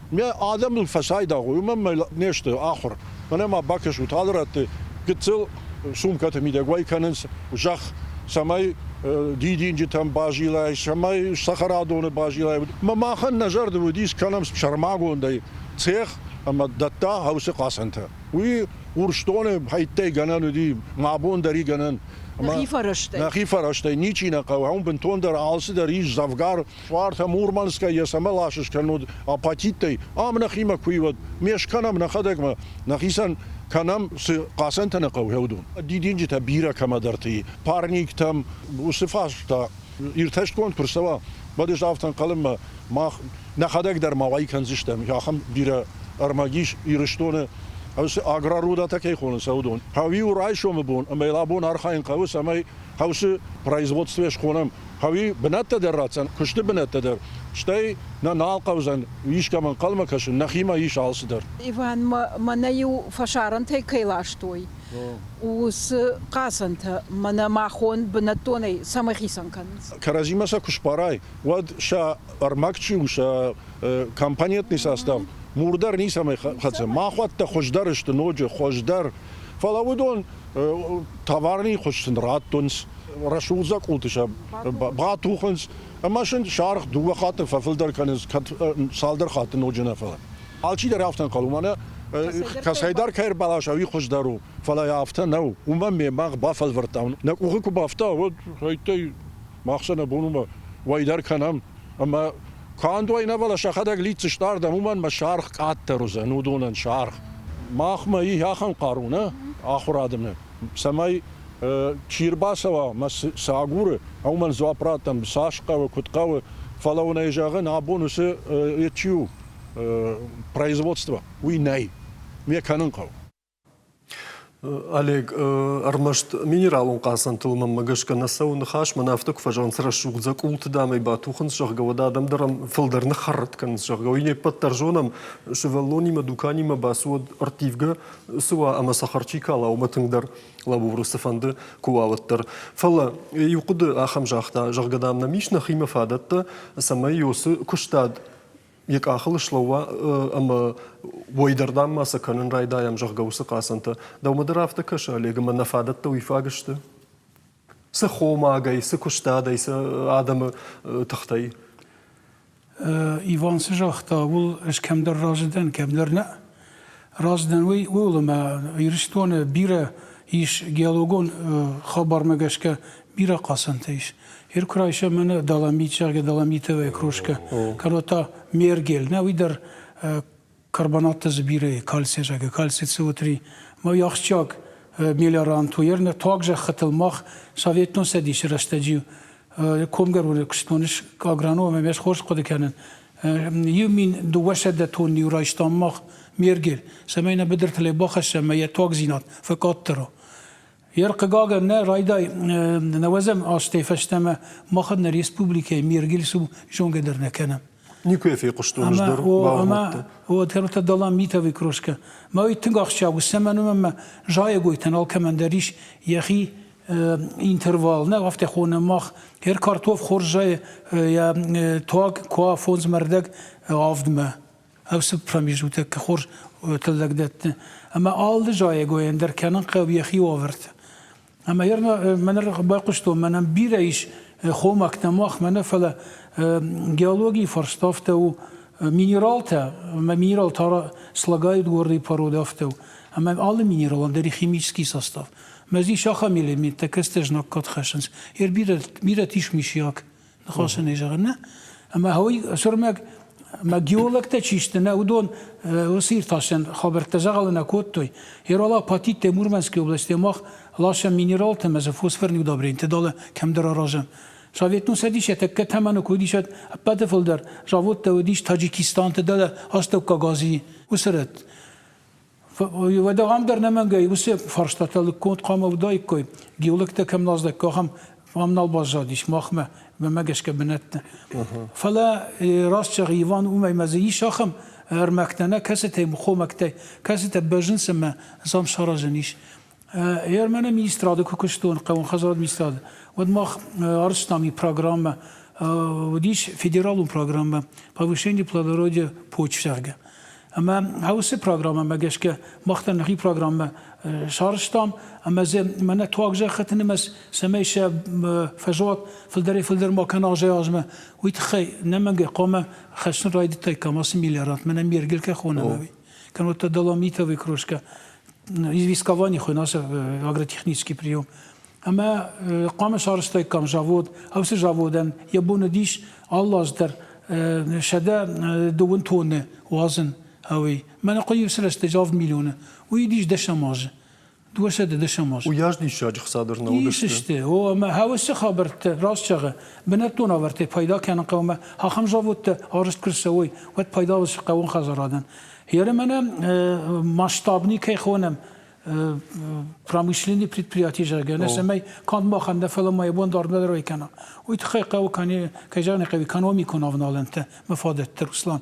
Мӕ адӕмыл фӕцайдагъ, уымӕн мӕ не сты ахуыр. Мӕнӕ ма бакӕсут, алы рӕтты гыццыл сумкӕты мидӕг уӕй кӕнынц зӕхх, цӕмӕй дидинджытӕм базилай, цӕмӕй цӕхӕрадоны базилай. Мӕ махӕн нӕ зӕрды уыдис кӕнӕм сӕрмагондӕй цех ӕмӕ дӕтта хӕусы хъацӕнтӕ. Уый Урсдоны хӕйттӕй гӕнӕн уыди, мӕ бон дӕр и гӕнӕн. Нӕхи фӕрӕзтӕй. Нӕхи фӕрӕзтӕй ничи нӕ хъӕуы. Уым бынтондӕр алцыдӕр ис дзӕвгар. Суартӕ Мурманскӕй йӕ цӕмӕ ласыс кӕннод апатиттӕй. Ам нӕхимӕ куы и, уӕд ме скӕнӕм нӕхӕдӕгмӕ, нӕхицӕн кӕнӕм, цы хъацӕнтӕ нӕ хъӕуы, уыдон. Дидинджытӕ бирӕ кӕмӕдӕрты и. Парниктӕм уыцы фарста иртӕстгонд куы рцӕуа, уӕд ӕз афтӕ ӕнхъӕлын мӕ мах нӕхӕдӕг дӕр ма уӕй кӕндзыстӕм. Ахӕм бирӕ ӕрмӕг ис Ирыстоны, аграрудатӕ кӕй хонынц, уыдон. Хъӕуы райсомы бон ӕмӕ йыл абон архайын хъӕуы, цӕмӕй хъӕусы производствӕ схонӕм. Хъӕуы бынӕттӕ дӕр ратдзӕн, куысты бынӕттӕ дӕр. Стӕй нӕ нал хъӕудзӕн искӕмӕ ӕнхъӕлмӕ кӕсын, нӕхимӕ ис алцыдӕр. Иван, мӕнӕ-иу фӕсарӕнтӕй кӕй ластой, уыцы хъацӕнтӕ мӕнӕ махон бынӕттонӕй цӕмӕй хицӕн кӕнынц? Кӕрӕдзимӕ сӕ куы сбарай, уӕд сӕ ӕрмӕг чи у, сӕ компонентный состав мур дӕр ницӕмӕй хӕцы. Махуӕттӕ хуыздӕр сты ноджы хуыздӕр. Фӕлӕ уыдон товарный хуыз сын раттынц, рӕсугъд дзӕкъулты сӕ батухынц ӕмӕ сын саргъ дыууӕ хатты фӕфылдӕр кӕнынц, кӕд цалдӕр хатты ноджы нӕ, фӕлӕ. Алчидӕр афтӕ ӕнхъӕл у, мӕнӕ кӕцӕйдӕр кӕй ӕрбаласа, уый хуыздӕр у. Фӕлӕ афтӕ нӕу. Уымӕн ме мах бафӕлвӕрдтам. Нӕ къухы куы бафта, уӕд хӕйттӕй мах сӕ нӕ бон уымӕ уӕй дӕр кӕнӕм. Ӕмӕ канд уӕй нӕ, фӕлӕ сӕхӕдӕг лидздзысты ардӕм, уымӕн мӕ саргъ къаддӕр уыдзӕн уыдонӕн саргъ. Махмӕ и ахӕм хъару нӕ ахуырады цӕмӕй чи ӕрбацӕуа мӕ цы агуры, уымӕн дзуапп раттӕм, цас хъӕуы, куыд хъӕуы. Фӕлӕ уын ӕй зӕгъын, абон уыцы чи у производство, уый нӕй. Ме кӕнын хъӕуы. Олег, ӕрмӕст минералон хъацӕнтыл мӕнмӕ гӕсгӕ нӕ цӕуы ныхас, мӕн афтӕ куы фӕзӕгъынц, рӕсугъд дзӕкъулты дамӕй батухынц, зӕгъгӕ, уӕд адӕм дӕр фылдӕр ныххӕррӕтт кӕнынц, зӕгъгӕ, уый не ппӕт дӕр зонӕм, сывӕллонимӕ дуканимӕ бацу, уӕд ӕрттивгӕ цы уа ӕмӕ цӕхӕр чи кала, уымӕ тынгдӕр лӕбуры цыфӕнды куы уа, уӕддӕр. Фӕлӕ иу хъуыды ахӕм загъта, зӕгъгӕ, дам, нӕм ис нӕхимӕ фадӕттӕ, цӕмӕй уыцы куыстад йӕ къахыл слӕууа ӕмӕ уой дӕр, дам, ма сӕ кӕнын райдайӕм, зӕгъгӕ, уыцы хъацӕнтӕ. Дӕумӕ дӕр афтӕ кӕсы, Олег, ӕмӕ нӕ фадӕттӕ уый фаг сты? Цы хомагӕй, цы куыстадӕй, цы адӕмы тыхтӕй? Иван цы загъта, ууыл ӕз кӕмдӕр разы дӕн, кӕмдӕр нӕ. Разы дӕн уый, ууыл ӕмӕ Ирыстоны бирӕ ис геологон хабармӕ гӕсгӕ бирӕ хъацӕнтӕ ис. Ир куы райсӕм мӕнӕ доломит, зӕгъгӕ, доломитовая кружка, кӕнӕ та мергель, нӕ уый дӕр карбонаттӕ дзы бирӕ кальций, зӕгъгӕ, кальций СО3. Мӕ уый ахсджиаг мелиорант у. Ер туаг зӕххытыл мах Советон Цӕдисы рӕстӕджы комгӕроны куыстон агроном ӕмӕ ӕз хорз хъуыды кӕнын. 1200 тонны райстам мах мергель, цӕмӕй нӕ быдыртыл бахӕссӕм ӕмӕ йӕ туагдзинад фӕкъаддӕр у. Йе рхъыгагӕн нӕ райдай нӕуӕдзӕм азтӕй фӕстӕмӕ махӕн нӕ республикӕйы мергель цы зонгӕ дӕр нӕ кӕнӕм. Никуы йӕ фехъуыстон ӕз дӕр. Ӕмӕ уӕд Доломитовый крошка. Мӕ уый тынг ахсджиаг у, цӕмӕн ӕмӕ зайӕгойтӕн алкӕмӕн дӕр ис йӕхи интервал. Нӕ афтӕ хонӕм мах. Ӕр картоф хорз зайы йӕ туаг куа фондзмӕ ӕрдӕг авдмӕ. Ӕвсы промежуток хорз тыллӕг дӕтты. Ӕмӕ алы зайӕгойӕн дӕр кӕнын хъӕуы йӕхи уавӕртӕ. Ӕмӕ мӕнӕ байхъуыстон, мӕнӕн бирӕ ис хомӕгтӕ махмӕ нӕ, фӕлӕ геологийы фарст афтӕ у, минералтӕ, ӕмӕ минерал та слагают горные породы афтӕ у. Ӕмӕ алы минералӕн дӕр и химический состав. Мӕ ис ахӕм элементтӕ, кӕцытӕ знаггад хӕссынц. Ер бирӕ, бирӕ ис мишьяк. Ныхасӕн зӕгъын нӕ. Ӕмӕ уый сӕрмӕг ӕмӕ геологтӕ чи сты, нӕ уыдон уыцы иртасӕн хабӕрттӕ дзӕгъӕлы нӕ кодтой. Ерола Патитте Мурманскы области мах ласӕм минералтӕ ӕмӕ дзы фосфорный удобренийтӕ далӕ кӕмдӕр аразӕм. Советон Цӕдис йӕ тӕккӕ тӕмӕны куы уыдис, уӕд ӕппӕты фылдӕр заводтӕ уыдис Таджикистанты дӕлӕ Астӕуккаг Азийы уыцы рӕтты. Уӕдӕ ам дӕр нӕмӕнгӕй уыцы фарстатӕ лыггонд хъуамӕ уыдаиккой. Геологтӕ кӕм лаздӕккой, ахӕм ам нал баззадис махмӕ, мӕнмӕ гӕсгӕ бынӕтты. Фӕлӕ раст зӕгъы Иван, уымӕй ма дзы ис ахӕм ӕрмӕгтӕ нӕ, кӕцытӕй хомӕгтӕй, кӕцытӕ бӕззынц ӕмӕ зам саразӕн ис. Ермӕны министрады куы куыстон, хъӕуон хӕдзарады министрады, уӕд мах арӕзтам и программӕ, уыдис федералон программӕ «Повышение плодородия почв», зӕгъгӕ. Ӕмӕ уыцы программӕмӕ гӕсгӕ мах дӕр нӕхи программӕ сарӕзтам ӕмӕ дзы мӕнӕ туаг зӕххыты нымӕц, цӕмӕй сӕ фӕзуат фылдӕрӕй-фылдӕр ма кӕна азӕй-азмӕ, уый тыххӕй нӕмӕнгӕй хъуамӕ хӕссын райдыдтаиккам ацы миллиард, мӕнӕ Мергель кӕй хонӕм, уый. Кӕннод та доломитовый крошка, известкование хуыйны ацы агротехнический прием. Ӕмӕ хъуамӕ сарӕзтаиккам завод. Уыцы заводӕн йӕ бон уыдис алы аз дӕр 102 тонны уадзын. Ӕви мӕнӕ хъуыди уыцы рӕстӕджы авд миллионы. Уый уыдис дӕсӕм азы. Дыууӕсӕдӕ дӕсӕм азы. Уыйас диссаджы хца дӕр нӕ уыдысты. Ис сты. О, ӕмӕ уыцы хабӕрттӕ, раст зӕгъы, бынӕттон ӕвӕрдтӕй пайда кӕнын хъӕуы ӕмӕ ахӕм заводтӕ арӕзт куы рцӕуой, уӕд пайда уыдзысты хъӕууон хӕдзарадӕн. Еры мӕнӕ масштабный кӕй хонӕм, промышленный предприяти, зӕгъгӕ, нӕ цӕмӕй канд махӕн нӕ, фӕлӕ ма йӕ бон дардмӕ дӕр уӕй кӕна. Уый тыххӕй хъӕуы, кӕй зӕгъын ӕй хъӕуы, экономикон авналӕнтӕ мӕ фадӕттӕ, Руслан.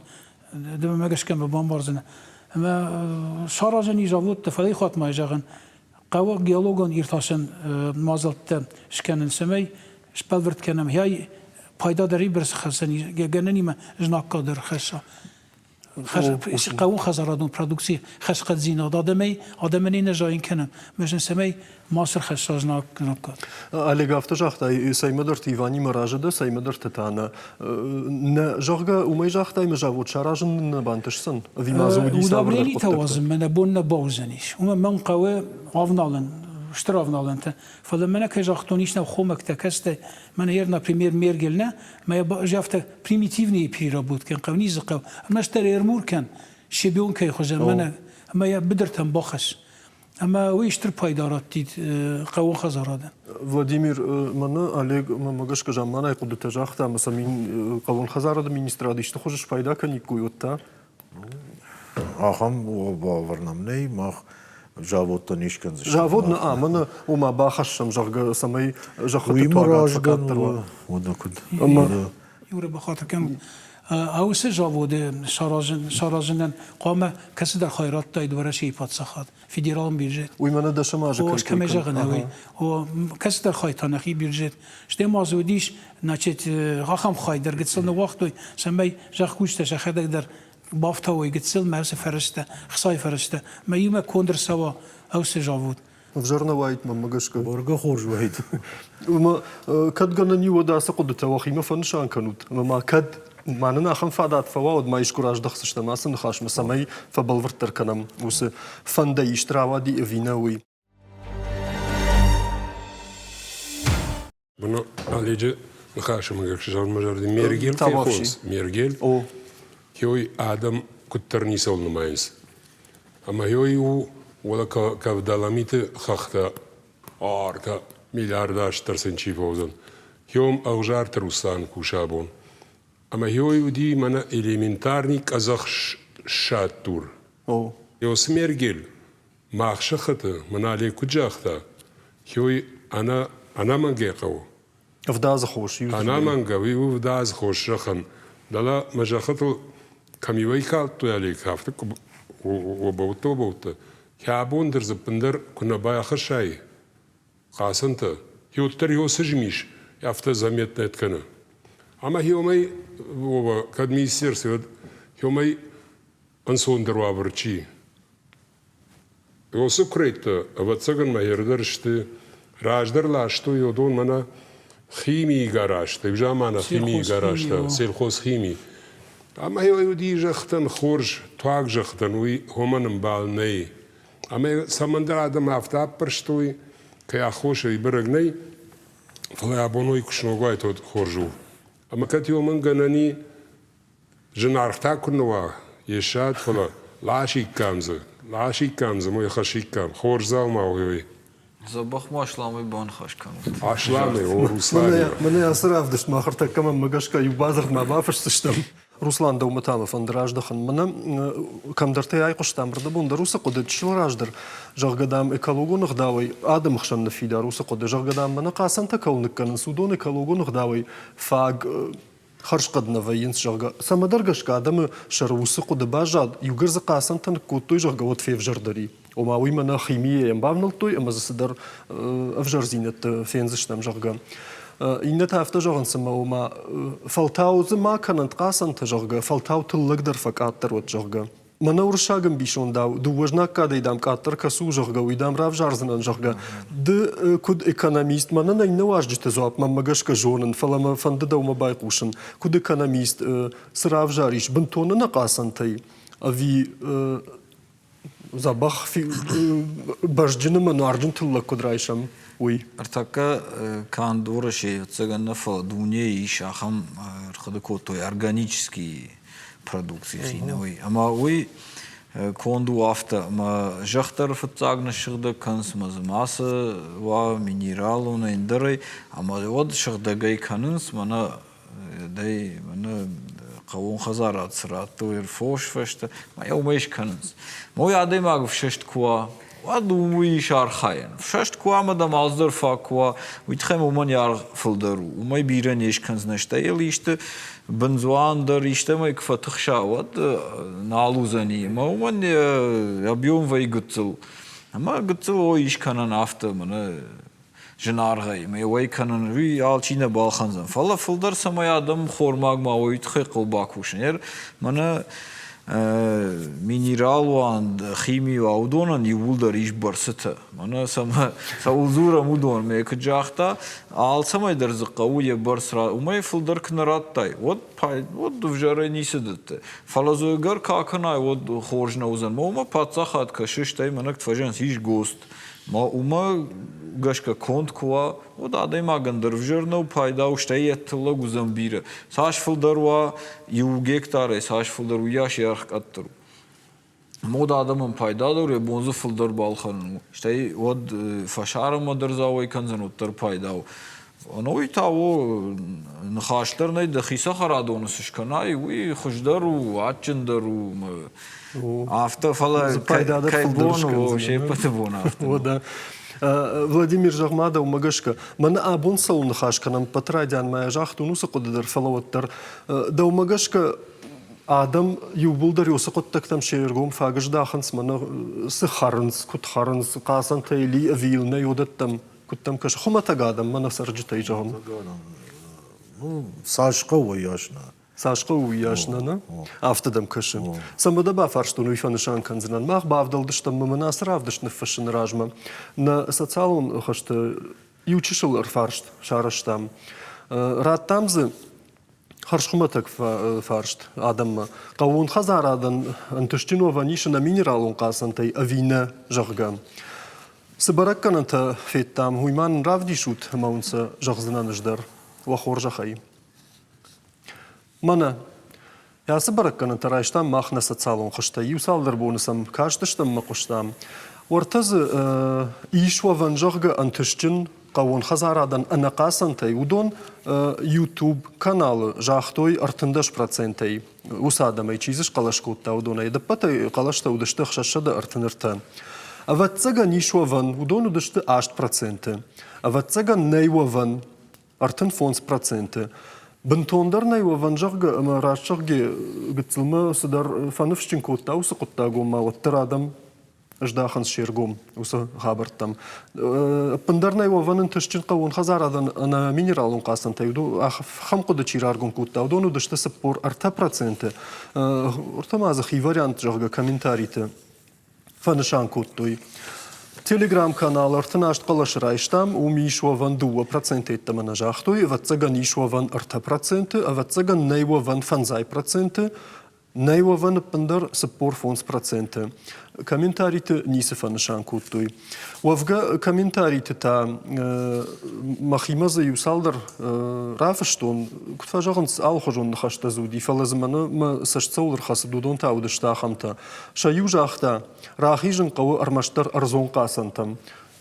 Ды мӕ гӕсгӕ мӕ бамбардзынӕ. Ӕмӕ саразӕн и заводтӕ, фӕлӕ хатт ма зӕгъын, хъӕуы геологон иртасӕн мадзӕлттӕ скӕнын, цӕмӕй сбӕлвырд кӕнӕм, хӕй пайда дӕр ибӕрц хӕссӕн гӕнӕнимӕ знаггад дӕр хӕсса. Хъӕуы хӕдзарадон продукци хӕрзхъӕддзинад адӕмӕй адӕмӕн нӕ зайын кӕнӕм, мӕ цӕмӕй ма сӕрхӕсса знаг знаггад. Олег афтӕ загъта, цӕймӕдӕрты Иванимӕ разы дӕ, цӕймӕдӕрты та нӕ. Нӕ, зӕгъгӕ, уымӕй загътай, мӕ завод саразын нӕ бантысдзӕн? Ӕви ма дзы уыди цавӕрдӕр Удобренитӕ уадзын мӕ бон нӕ бауыдзӕнис. Уымӕн мӕн хъӕуы авналӕн, стыр авналӕнтӕ. Фӕлӕ мӕнӕ кӕй загътон, ис нӕм хомӕгтӕ, кӕцытӕ мӕнӕ ер, например, Мергель нӕ, мӕ афтӕ примитивные переработки хъӕуы, ницы хъӕуы. Ӕрмӕстдӕр ӕрмур кӕн, щебенкӕйы хуызӕн мӕнӕ ӕмӕ йӕ быдыртӕм бахӕсс. Ӕмӕ уый стыр пайда раттид хъӕууон хӕдзарадӕн. Владимир, мӕнӕ Олег, мӕнмӕ гӕсгӕ замманай хъуыдытӕ загъта, ӕмӕ сӕ хъӕууон хӕдзарады министрад исты хуызы спайда кӕниккой, уӕд та? Ахӕм уавӕр нӕм нӕй, мах заводтӕ не скӕндзыстӕм. Завод нӕ, мӕнӕ ома бахӕссӕм, зӕгъгӕ, цӕмӕй зӕххыты туагад фӕкъаддӕр уа. Уӕдӕ куыд? Юра, бахатыр кӕнут. Уыцы заводы саразынӕн хъуамӕ кӕцыдӕр хай радтаид Уӕрӕсейы паддзахад, федералон бюджет. Уый мӕнӕ дӕсӕм азы кӕй кӕмӕй зӕгъын, уый. О, кӕцыдӕр хай та нӕхи бюджет. Стӕй ма дзы уыдис, значит, ахӕм хай дӕр гыццыл ныууагътой, цӕмӕй зӕхкусджытӕ сӕхӕдӕг дӕр бафтауой гыццыл мӕ уыцы фӕрӕзтӕ, хцайы фӕрӕзтӕ, мӕ иумӕ конд ӕрцӕуа ӕуцы завод. Ӕвзӕр нӕ уаид мӕнмӕ гӕсгӕ. Бӕргӕ хорз уаид. Ӕмӕ кӕд гӕнӕн и, уӕд ацы хъуыдытӕ уӕхимӕ фӕнысан кӕнут. Ӕмӕ ма кӕд ма нын ахӕм фадат фӕуа, уӕд ма искуы раздӕхдзыстӕм ацы ныхасмӕ, цӕмӕй фӕбӕлвырддӕр кӕнӕм уыцы фӕндӕй исты рауади ӕви нӕ, уый. Бұны Оледжы ныхасымӕ гӕсгӕ зӕгъын мӕ зӕрды Мергел кӕй хонынц, Мергел, хёй адӕм куыддӕр ницӕуыл нымайынц. Ӕмӕ хёй у уӕлӕ Кавдаламиты хӕхтӕ ӕртӕ миллиард азтӕр сын чи фӕуыдзӕн. Хём Ӕгъуызарты Руслан кусы абон. Ӕмӕ хёй уыди мӕнӕ элементарный къӕдзӕх ссаддур. Ёсы Мергел Мах сыхыты, мӕнӕ Олег куыд загъта, хёй ӕнӕ ӕнӕмӕнгӕй хъӕуы. Ӕвдадзы хос Ӕнӕмӕнгӕ, уый у ӕвдадзы хос зӕххӕн. Дӕлӕ мӕ зӕххытыл кӕм-иу ӕй калдтой Олег, афтӕ обӕуттӕ-обӕуттӕ, йӕ абон дӕр дзы ӕппындӕр куы нӕ байхӕссай хъацӕнтӕ, уӕддӕр йӕ цы змис, афтӕ заметно кӕны. Ӕмӕ хиомӕй, кӕд министерство, уӕд хиомӕй. Ӕнцондӕр уавӕр чи? Уыцы куырӕйттӕ, ӕвӕццӕгӕн, мӕ ӕрдӕр сты. Раздӕр ластой уыдон мӕнӕ химийы гаражтӕ, иу заманы химийы гаражтӕ, сельхозхими. Ӕмӕ уыди зӕхтӕн хорз, туаг зӕхтӕн уый уымӕн ӕмбал нӕй. Ӕмӕ цӕмӕндӕр адӕм афтӕ аппӕрстой, кӕй аххосӕй бӕрӕг нӕй, фӕлӕ абон уый куы сног уайт, уӕд хорз у. Ӕмӕ кӕд уымӕн гӕнӕн и, Зынаргъ та куы нӕ уа йе ссад, фӕлӕ ласиккам дзы, ласиккам дзы, мой хӕссиккам, хорз дзаума у уый. Дзӕбӕх ма Асламӕй баныхас кӕнут. Асламӕй, о, Русланимӕ. Мӕнӕ ацы равдыст мах ӕртӕккӕ мӕнмӕ гӕсгӕ иу бадзырдмӕ бафысдзыстӕм. Руслан, дӕумӕ та мӕ фӕнды раздӕхын. Мӕнӕ кӕмдӕртӕй айхъуыстам рдӕбон дӕр уыцы хъуыды чысыл раздӕр, зӕгъгӕ, дам, экологон ӕгъдауӕй адӕмы хсӕн ныффидар уыцы хъуыды, зӕгъгӕ, дам, мӕнӕ хъацӕнтӕ кӕуыл ныккӕнынц, уыдон экологон ӕгъдауӕй фаг хӕрзхъӕд нӕ вӕййынц, зӕгъгӕ. Цӕмӕдӕр гӕсгӕ адӕмы сӕры уыцы хъуыды баззад, иугӕр дзы хъацӕнтӕ ныккодтой, зӕгъгӕ, уӕд февзӕрдӕр и. Ома уый мӕнӕ химийӕ йӕм бавнӕлдтой ӕмӕ дзы цыдӕр ӕвзӕрдзинӕдтӕ фендзыстӕм, зӕгъгӕ. Иннӕтӕ афтӕ зӕгъынц, ӕмӕ ома фӕлтау дзы ма кӕнӕнт хъацӕнтӕ, зӕгъгӕ, фӕлтау тыллӕг дӕр фӕкъаддӕр уӕд, зӕгъгӕ. Мӕнӕ уырыссаг ӕмбисондау, дыууӕ знаггадӕй, дам, къаддӕр кӕцы у, зӕгъгӕ, уый, дам, равзардзынӕн, зӕгъгӕ. Ды куыд экономист, мӕнӕн иннӕ уазджыты дзуапп мӕнмӕ гӕсгӕ зонын, фӕлӕ мӕ фӕнды дӕумӕ байхъусын. Куыд экономист, цы равзарис, бынтон ӕнӕхъацӕнтӕй ӕви дзӕбӕх бӕзджын ӕмӕ нуарджын тыллӕг куыд райсӕм, уый? Ӕртӕккӕ канд Уӕрӕсейы, ӕвӕццӕгӕн нӕ, фӕлӕ дунейы ис ахӕм ӕрхъуыды кодтой органический продукци хинӕуи. Ӕмӕ уый конд у афтӕ, ӕмӕ зӕхх дӕр фыццаг ныссыгъдӕг кӕнынц, ӕмӕ дзы мацы уа минералон ӕндӕрӕй, ӕмӕ уӕд сыгъдӕгӕй кӕнынц, мӕнӕ дӕй мӕнӕ хъӕууон хӕдзарад цы радтой фос фӕстӕ, ӕмӕ йӕ уымӕй скӕнынц. Мой адӕймаг ӕфсӕст куы уа, уӕд уый ис архайӕн. Ӕфсӕст куы уа ӕмӕ дӕм алцыдӕр фаг куы уа, уый тыххӕй уымӕн йӕ аргъ фылдӕр у. Уымӕй бирӕ не скӕндзынӕ, стӕй йыл исты бындзуан дӕр истӕмӕй куы фӕтыхса, уӕд нал уыдзӕни. Ӕмӕ уымӕн йӕ объем вӕййы гыццыл. Ӕмӕ гыццыл о ис кӕнӕн афтӕ, мӕнӕ зынаргъӕй ӕмӕ уӕй кӕнын, уый алчи нӕ балхӕндзӕн. Фӕлӕ фылдӕр цӕмӕй адӕм хормаг ма уой, уый тыххӕй хъӕуы бакусын. Ер мӕнӕ минерал уа, хими уа, уыдонӕн иууылдӕр ис бӕрцытӕ. Мӕнӕ цӕмӕ цӕуыл дзурӕм, уыдон. Мӕ куыд загъта, алцӕмӕй дӕр дзы хъӕуы йӕ бӕрц, уымӕй фылдӕр куы нӕ радтай, уӕд уӕд ӕвзӕрӕй ницы дӕтты. Фӕлӕ дзы ӕгӕр куы акӕнай, уӕд хорз нӕ уыдзӕн. Мӕ уымӕ паддзахад кӕсы, стӕй мӕнӕ куыд фӕзӕгъынц, ис ГОСТ. Ма уымӕ гӕсгӕ конд куы уа, уӕд адӕймагӕн дӕр ӕвзӕр нӕу, пайда у, стӕй йӕ тыллӕг уыдзӕн бирӕ. Цас фылдӕр уа иу гектарӕй, цас фылдӕр, уыйас йӕ аргъ къаддӕр у. Мод адӕмӕн пайдадӕр, йӕ бон дзы фылдӕр балхӕнын у. Стӕй уӕд фӕсарӕнмӕ дӕр дзауӕй кӕндзӕн, уӕддӕр пайда у. Ӕнӕуый та у, ныхас дӕр нӕй, дӕхи цӕхӕрадоны цы скӕнай, уый хуыздӕр у, адджындӕр у. Афтӕ, фӕлӕ кӕй бон у, се ппӕты бон афтӕ. Уӕдӕ. Владимир, зӕгъ-ма дӕумӕ гӕсгӕ, мӕнӕ абон цӕуыл ныхас кӕнӕм, ӕппӕт райдианмӕ загътон уыцы хъуыды дӕр, фӕлӕ уӕддӕр дӕумӕ гӕсгӕ адӕм иууылдӕр уыцы хъуыддӕгтӕм се ргом фаг здахынц, мӕнӕ цы хӕрынц, куыд хӕрынц, хъацӕнтӕ ли ӕви йыл нӕй, уыдӕттӕм Куыд дӕм кӕсы? Хуымӕтӕг адӕм, мӕнӕ цӕрджытӕй зӕгъын. Ну, цас хъӕуы, уыйас нӕ. Цас хъӕуы, уыйас нӕ, нӕ? Афтӕ дӕм кӕсы. Цӕмӕ дӕ бафарстон, уый фӕнысан кӕндзынӕн. Мах бавдӕлдыстӕм мӕ мын ацы равдыст ныффыссыны размӕ. Нӕ социалон хӕсты иу чысыл ӕрфарст сарӕзтам. Радтам дзы хӕрзхуымӕтӕг фарст адӕммӕ. Хъӕууон хӕдзарадӕн ӕнтыстджын уӕвӕн ис ӕнӕ минералон хъацӕнтӕй ӕви нӕ, зӕгъгӕ. Цы бӕрӕггӕнӕнтӕ федтам, уый ма нын равдисут ӕмӕ уын сӕ зӕгъдзынӕн ӕз дӕр. Уӕ хорзӕхӕй. Мӕнӕ. Ацы бӕрӕггӕнӕнтӕ райстам мах нӕ социалон хызтӕй. Иу цалдӕр боны сӕм кастыстӕм ӕмӕ хъуыстам. Уӕртӕ дзы ис уӕвӕн, зӕгъгӕ, ӕнтыстджын хъӕууон хӕдзарадӕн ӕнӕхъацӕнтӕй уыдон YouTube каналы загътой 13 процентӕй. Уыцы адӕмӕй чи дзы схъӕлӕс кодта, уыдонӕй ӕдӕппӕтӕй хъӕлӕстӕ уыдысты 633. Ӕвӕццӕгӕн, ис уӕвӕн, уыдон уыдысты 8%. Ӕвӕццӕгӕн, нӕй уӕвӕн 35%. Бынтондӕр нӕй уӕвӕн, зӕгъгӕ, ӕмӕ раст зӕгъгӕ, гыццылмӕ цыдӕр фӕныфсджын кодта уыцы хъуыддагон ма уӕддӕр адӕм. Здахынц се ргом уыцы хабӕрттӕм. Ӕппындӕр нӕй уӕвӕн ӕнтыстджын хъӕууон хӕдзарадӕн ӕнӕ минералон хъацӕнтӕй ахӕм хъуыды чи раргом кодта, уыдон уыдысты 43%. Ӕртӕ ма дзы хи вариант, зӕгъгӕ, комментариты фӕнысан кодтой. Телеграм-канал 38 хъӕлӕсы райстам, уым ис уӕвӕн 2% йеддӕмӕ нӕ загътой, ӕвӕццӕгӕн ис уӕвӕн 3%, ӕвӕццӕгӕн нӕй уӕвӕн 5%, Нӕй уӕвӕн ӕппындӕр 45%. Комментариты ницы фӕнысан кодтой. Уӕвгӕ комментариты та мӕхимӕ дзы иу цалдӕр рафыстон, куыд фӕзӕгъынц, алыхуызон ныхӕстӕ дзы уыди, фӕлӕ дзы мӕнӕ мӕ цӕст цӕуыл ӕрхӕцыд, уыдон та уыдысты ахӕмтӕ. Сӕ иу загъта, рахизын хъӕуы ӕрмӕстдӕр ӕрдзон хъацӕнтӕм.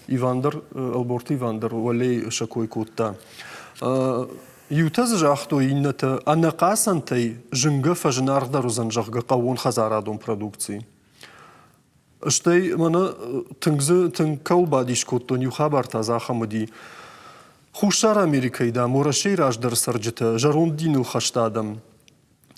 Иван дӕр, Ӕлборты Иван дӕр уӕлейы сӕ кой кодта. Иутӕ дзы загътой, иннӕтӕ ӕнӕхъацӕнтӕй зынгӕ фӕзынаргъдӕр уыдзӕн, зӕгъгӕ, хъӕууонхӕдзарадон продукци. Стӕй мӕнӕ тынг дзы тынг кӕуыл бадис кодтон, иу хабар та дзы ахӕм уыди. Хуссар Америкӕйы, дам, Уӕрӕсейы раздӕры цӕрджытӕ, зӕронд диныл хӕст адӕм,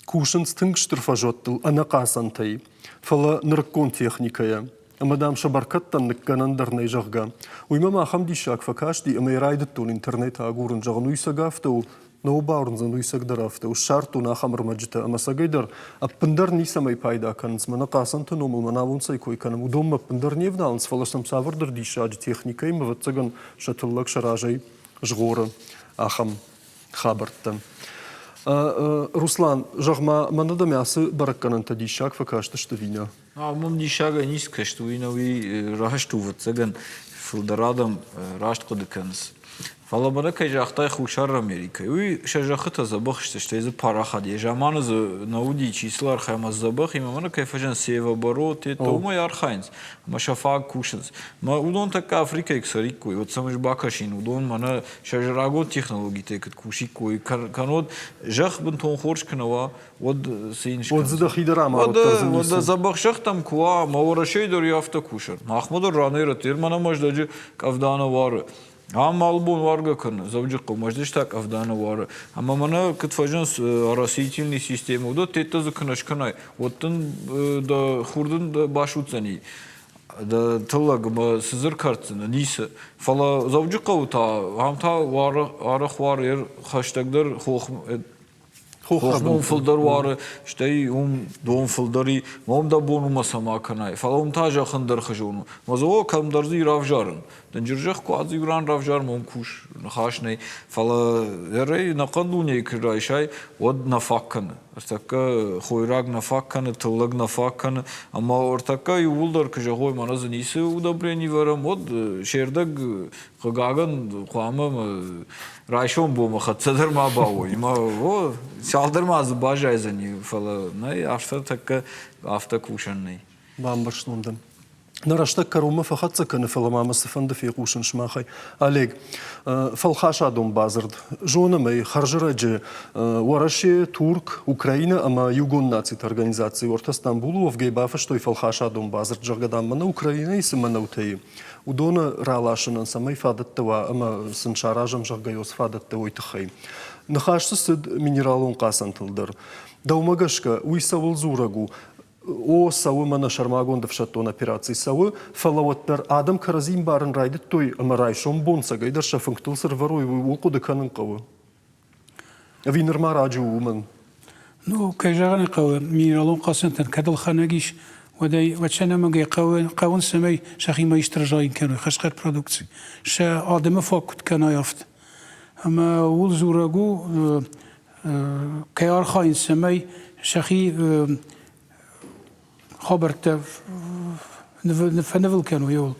Кусынц тынг стыр фӕзуӕттыл ӕнӕхъацӕнтӕй, фӕлӕ нырыккон техникӕйӕ. Ӕмӕ, дам, сӕ бӕркӕдтӕн ныккӕнӕн дӕр нӕй, зӕгъгӕ. Уый мӕм ахӕм диссаг фӕкасти, ӕмӕ йӕ райдыдтон интернеты агурын, зӕгъын, уый цӕг афтӕ у, нӕ бауырндзӕн, уый цӕг дӕр афтӕ у. Ссардтон ахӕм ӕрмӕджытӕ ӕмӕ цӕгӕй дӕр ӕппындӕр ницӕмӕй пайда кӕнынц. Мӕнӕ хъацӕнты номыл мӕн абон цӕй кой кӕнӕм, уыдонмӕ ӕппындӕр не вналынц, фӕлӕ сӕм цавӕрдӕр диссаджы техникӕимӕ, ӕвӕццӕгӕн, сӕ тыллӕг сӕ разӕй згъоры. Ахӕм хабӕрттӕ. Руслан, зӕгъ-ма, мӕнӕ дӕм ацы бӕрӕггӕнӕнтӕ диссаг фӕкастысты ӕви нӕ? Мӕм диссагӕй ницы каст, уый нӕ уый раст у, ӕвӕццӕгӕн, фылдӕр адӕм раст хъуыды кӕнынц. Фӕлӕ мӕнӕ кӕй загътай Хуссар Америкӕйы, уый сӕ зӕххытӕ дзӕбӕх сты, стӕй дзы парахат. Йӕ заманы дзы нӕ уыди, чи сыл архайы ӕмӕ дзӕбӕх, ӕмӕ мӕнӕ кӕй фӕзынд севооборот, это уымӕй архайынц ӕмӕ сӕ фаг кусынц. Мӕ уыдон тӕккӕ Африкӕйы куы цӕриккой, уӕд сӕм ӕз бакӕсин, уыдон мӕнӕ сӕ рагон технологитӕй куыд кусиккой, кӕннод зӕхх бынтон хорз куы нӕ уа, уӕд цы йын Уӕд дзы дӕхи дӕр амард Уӕд дзӕбӕх зӕхтӕм куы уа, ӕмӕ Уӕрӕсейы дӕр афтӕ кусӕн. Махмӕ дӕр ранӕй-рӕтты мӕнӕ Мӕздӕджы къӕвда нӕ уары. Ам алы бон уаргӕ кӕны Дзӕуджыхъӕу, Мӕздӕджы та къӕвда нӕ уары. Ӕмӕ мӕнӕ куыд фӕзынынц оросительный системӕ, уыдӕттӕ дзы куы нӕ скӕнай, уӕд дын дӕ хур дын басудздзӕни. Дӕ тыллӕг ӕмӕ цы дзы ркӕрддзынӕ, ницы. Фӕлӕ Дзӕуджыхъӕуы та ам та арӕх уары хӕстӕгдӕр хох Хохмӕ фылдӕр уары, стӕй уым дон фылдӕр и, уым дӕ бон уымӕ цӕмӕ кӕнай. Фӕлӕ уым та зӕхх ӕндӕр хызон у. Мӕ дзы о, кӕмдӕр дзы и равзарын. Дынджыр зӕхх куы адзы иу ран равзарын, уым кус, ныхас нӕй. Фӕлӕ ӕрӕй ӕнӕхъӕн дунейы куы райсай, уӕд нӕ фаг кӕны. Ӕртӕккӕ хойраг нӕ фаг кӕны, тыллӕг нӕ фаг кӕны. Ӕмӕ ӕртӕккӕ иууылдӕр куы зӕгъой, мӕнӕ дзы ницы удобрени вӕрӕм, уӕд се рдӕг, хъыгагӕн, хъуамӕ райсом бонмӕ хӕццӕ дӕр ма бауой. Ӕмӕ о, цалдӕр ма дзы баззайдзӕни, фӕлӕ нӕй, афтӕ тӕккӕ афтӕ кусӕн нӕй. Бамбӕрстон дӕн. Нӕ рӕстӕг кӕронмӕ фӕхӕццӕ кӕны, фӕлӕ ма мӕ цыфӕнды фехъусын сымахӕй. Олег, фӕлхасадон бадзырд. Зонӕм ӕй, хӕрзӕрӕджы Уӕрӕсе, Турк, Украинӕ ӕмӕ Иугонд Нациты Организаци уӕртӕ Стамбулы уӕвгӕй бафыстой фӕлхасадон бадзырд, зӕгъгӕ, дам, мӕнӕ Украинӕйы цы мӕнӕутӕ и, уыдоны раласынӕн цӕмӕй фадӕттӕ уа ӕмӕ сын саразӕм, зӕгъгӕ, уыцы фадӕттӕ уый тыххӕй. Ныхас дзы цыд минералон хъацӕнтыл дӕр. Дӕумӕ гӕсгӕ, уый цӕуыл дзурӕг у? О, цӕуы мӕнӕ сӕрмагонд ӕфсӕддон операци цӕуы, фӕлӕ уӕддӕр адӕм кӕрӕдзи мбарын райдыдтой ӕмӕ райсом бон цӕгӕйдӕр сӕ фынгтыл цы рвӕрой, ууыл хъуыды кӕнын хъӕуы. Ӕви нырма раджы у уымӕн? Ну, кӕй зӕгъын ӕй хъӕуы, минералон хъацӕнтӕн кӕд ӕлхӕнӕг ис, уӕд ӕй уӕд сӕ ӕнӕмӕнгӕй хъӕуы, хъӕуынц, цӕмӕй сӕхимӕ исты рзайын кӕной хӕрзхъӕд продукци, сӕ адӕмы фаг куыд кӕной, афтӕ. Ӕмӕ ууыл дзурӕг у, кӕй архайынц, цӕмӕй сӕхи хабӕрттӕ фӕнывыл кӕной, ууыл.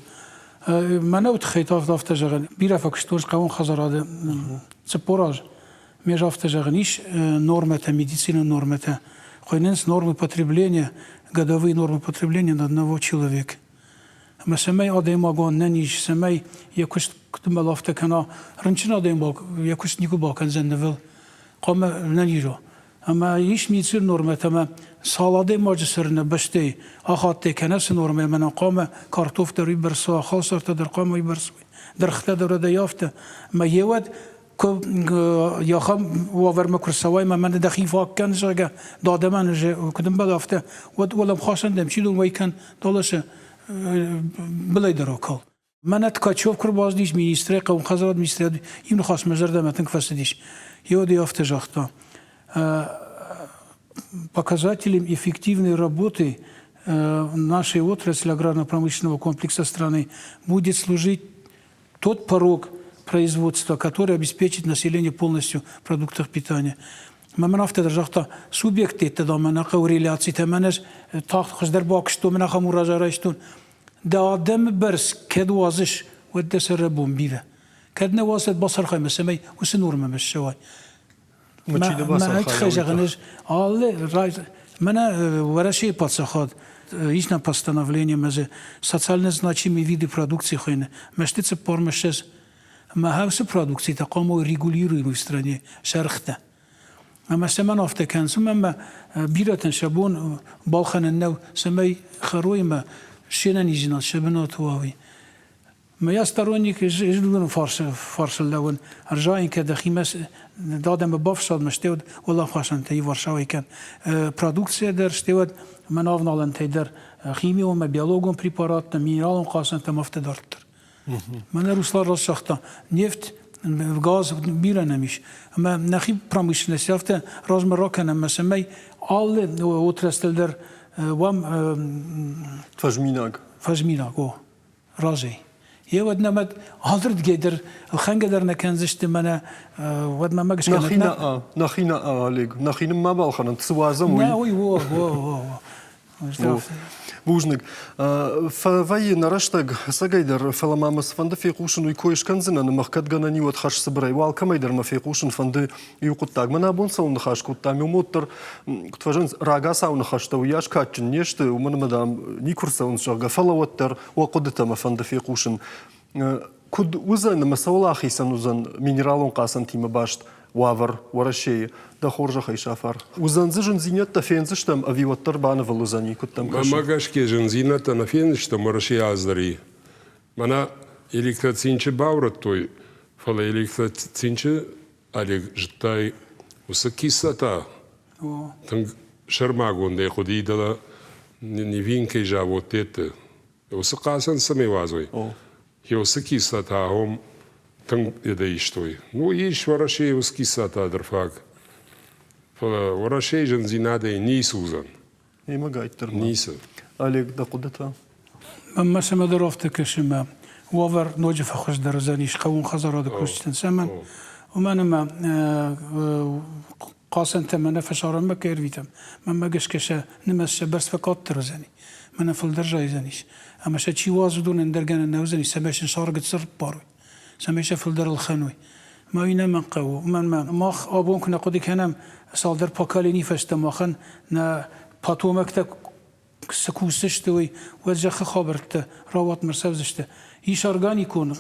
Мӕнӕуы тыххӕй та афтӕ зӕгъӕн, бирӕ фӕкуыстон хъӕууон хӕдзарады 40 аз. Ме афтӕ зӕгъӕн ис нормӕтӕ, медицинон нормӕтӕ. Хуыйнынц нормы потребления, годовые нормы потребления на одного человека. Ӕмӕ цӕмӕй адӕймагон нӕниз, цӕмӕй йӕ куыст куыд афтӕ кӕна, рынчын адӕймаг йӕ куыст никуы бакӕндзӕн нывыл, хъуамӕ нӕниз уа. Ӕмӕ ис медицинон нормӕтӕ ӕмӕ цал адӕймаджы цӕры нӕ бӕстӕйы ахаттӕй кӕнӕ цы нормӕ ӕмӕ нӕм хъуамӕ картоф дӕр уыйбӕрц уа, халсартӕ дӕр хъуамӕ уыйбӕрц уой, дыргътӕ дӕр уӕдӕй афтӕ. Ӕмӕ йеуӕд куы ахӕм уавӕрмӕ куы рцӕуай ӕмӕ мӕнӕ дӕхи фаг кӕн, зӕгъгӕ, дадӕмӕн куыд ӕмбӕлы, афтӕ, уӕд уӕлӕмхасӕн дӕм чи дон уӕй кӕн, далӕ сӕ. былӕй дӕр акал. Мӕнӕ Ткачев куы рбацыдис министрӕй, хъӕуон хӕдзарады министрад, иу ныхас мӕ зӕрдӕмӕ тынг фӕцыдис. Йод афтӕ загъта, показателем эффективной работы нашей отрасли аграрно-промышленного комплекса страны будет служить тот порог производства, который обеспечит население полностью продуктов питания. Мӕ мын афтӕ дӕр загъта, субъекттӕ дам мӕнӕ хъӕуы реляцитӕ, мӕнӕ тагъд хуыздӕр бакуыстон, мӕнӕ ахӕм урожай райстон. Дӕ адӕмы бӕрц кӕд уадзыс, уӕд дӕ сӕрӕбон бирӕ. Кӕд нӕ уадзыс, уӕд бацархай цӕмӕй уыцы нормӕмӕ ссӕуай. Мӕ тыххӕй зӕгъын ӕз алы мӕнӕ Уӕрӕсейы паддзахад ис нӕ постановление ӕмӕ дзы социально значимые виды продукции хуыйны. Мӕсты 24 ӕмӕ уыцы продукцитӕ хъуамӕ регулируемы в стране сӕргътӕ. Ӕмӕ цӕмӕн афтӕ кӕнынц? Уымӕн ӕмӕ бирӕтӕн сӕ бон балхӕнын нӕу, цӕмӕй хӕрой ӕмӕ се нӕниздзинад сӕ бынаты уа, уый. Моя сторонник уыдоны фарсыл лӕууын, ӕрзайын кӕд дӕхимӕ дадӕмӕ бафсадмӕ, стӕй уӕд уӕлӕмхасӕнтӕ иуварсауӕй кӕн. Продукцийӕ дӕр, стӕй уӕд мӕн авналӕнтӕй дӕр химион ӕмӕ биологон препараттӕ, минералон хъацӕнтӕм афтӕ дарддӕр. Мӕнӕ Руслан раст загъта, нефть, газ бирӕ нӕм ис. Ӕмӕ нӕхи промышленность афтӕ размӕ ракӕнӕм, ӕмӕ цӕмӕй алы отрасль дӕр уӕм Фӕзминаг. Фӕзминаг, о. Разӕй. Е уӕд нӕмӕ алырдгӕй дӕр ӕлхӕнгӕ дӕр нӕ кӕндзысты мӕнӕ уӕд мӕ гӕсгӕ Нӕхи нӕ, нӕхи нӕ, Олег, нӕхи нын ма балхӕнӕнт, цы уадзӕм, уый. Нӕ, уый, о, о, о. Бузныг. Фӕвӕййы нӕ рӕстӕг ӕцӕгӕйдӕр, фӕлӕ ма мӕ цыфӕнды фехъусын, уый кой скӕндзынӕн ӕмӕ кӕд гӕнӕн и, уӕд хӕрзцыбырӕй. Уал кӕмӕй дӕр мӕ фехъусын фӕнды иу хъуыддаг. Мӕн абон цӕуыл ныхас кодтам, уым уӕддӕр, куыд фӕзӕгъынц, рагацау ныхӕстӕ уыйас кадджын не сты, уымӕн ӕмӕ, дам, никуы рцӕуынц, зӕгъгӕ, фӕлӕ уӕддӕр уӕ хъуыдытӕ мӕ фӕнды фехъусын. Куыд уыдзӕн ӕмӕ цӕуыл ахицӕн уыдзӕн минералон хъацӕнтимӕ баст уавӕр Уӕрӕсейы? Дӕ хорзӕхӕй, Сафар. Уыдзӕн дзы зындзинӕдтӕ фендзыстӕм ӕви уӕддӕр банывыл уыдзӕни, куыд дӕм кӕсы? Мӕнмӕ гӕсгӕ зындзинӕдтӕ нӕ фендзыстӕм Уӕрӕсейы аздӕри. Мӕнӕ электроцинчы баурӕдтой, фӕлӕ электроцинчы Олег зыдтай уыцы кислота тынг сӕрмагондӕй хъуыди дӕлӕ Невинкӕйы заводтӕ Уыцы хъацӕн цӕмӕй уадзой? Уыцы кислота уым тынг едӕй истой. Ну, ис Уӕрӕсейы уыцы кислота дӕр фаг. Фӕлӕ Уӕрӕсейы зындзинадӕй ницы уыдзӕн. Ӕмӕ гайддӕр Ницы. Олег, дӕ хъуыдытӕ? Мӕнмӕ цӕмӕдӕр афтӕ кӕсы мӕ уавӕр ноджы фӕхуыздӕр уыдзӕнис хъӕууон хӕдзарады кусджытӕн. Цӕмӕн? Уымӕн ӕмӕ хъацӕнтӕ мӕнӕ фӕсарӕнмӕ кӕй ӕрвитӕм, мӕнмӕ гӕсгӕ сӕ нымӕц сӕ бӕрц фӕкъаддӕр уыдзӕни. Мӕнӕ фылдӕр зайдзӕнис. Ӕмӕ сӕ чи уадзы, уыдон ӕндӕр гӕнӕн нӕ уыдзӕни, цӕмӕй сын саргъ ӕрыппарой, цӕмӕй сӕ фылдӕр ӕлхӕной. Мӕ уый нӕ мӕн хъӕуы, уымӕн ӕмӕ мах абон куы нӕ хъуыды кӕнӕм, цалдӕр поколенийы фӕстӕ махӕн нӕ потомӕгтӕ цы кусдзысты, уый, уӕд зӕххы хабӕрттӕ рауатмӕ рцӕудзысты. Ис органикон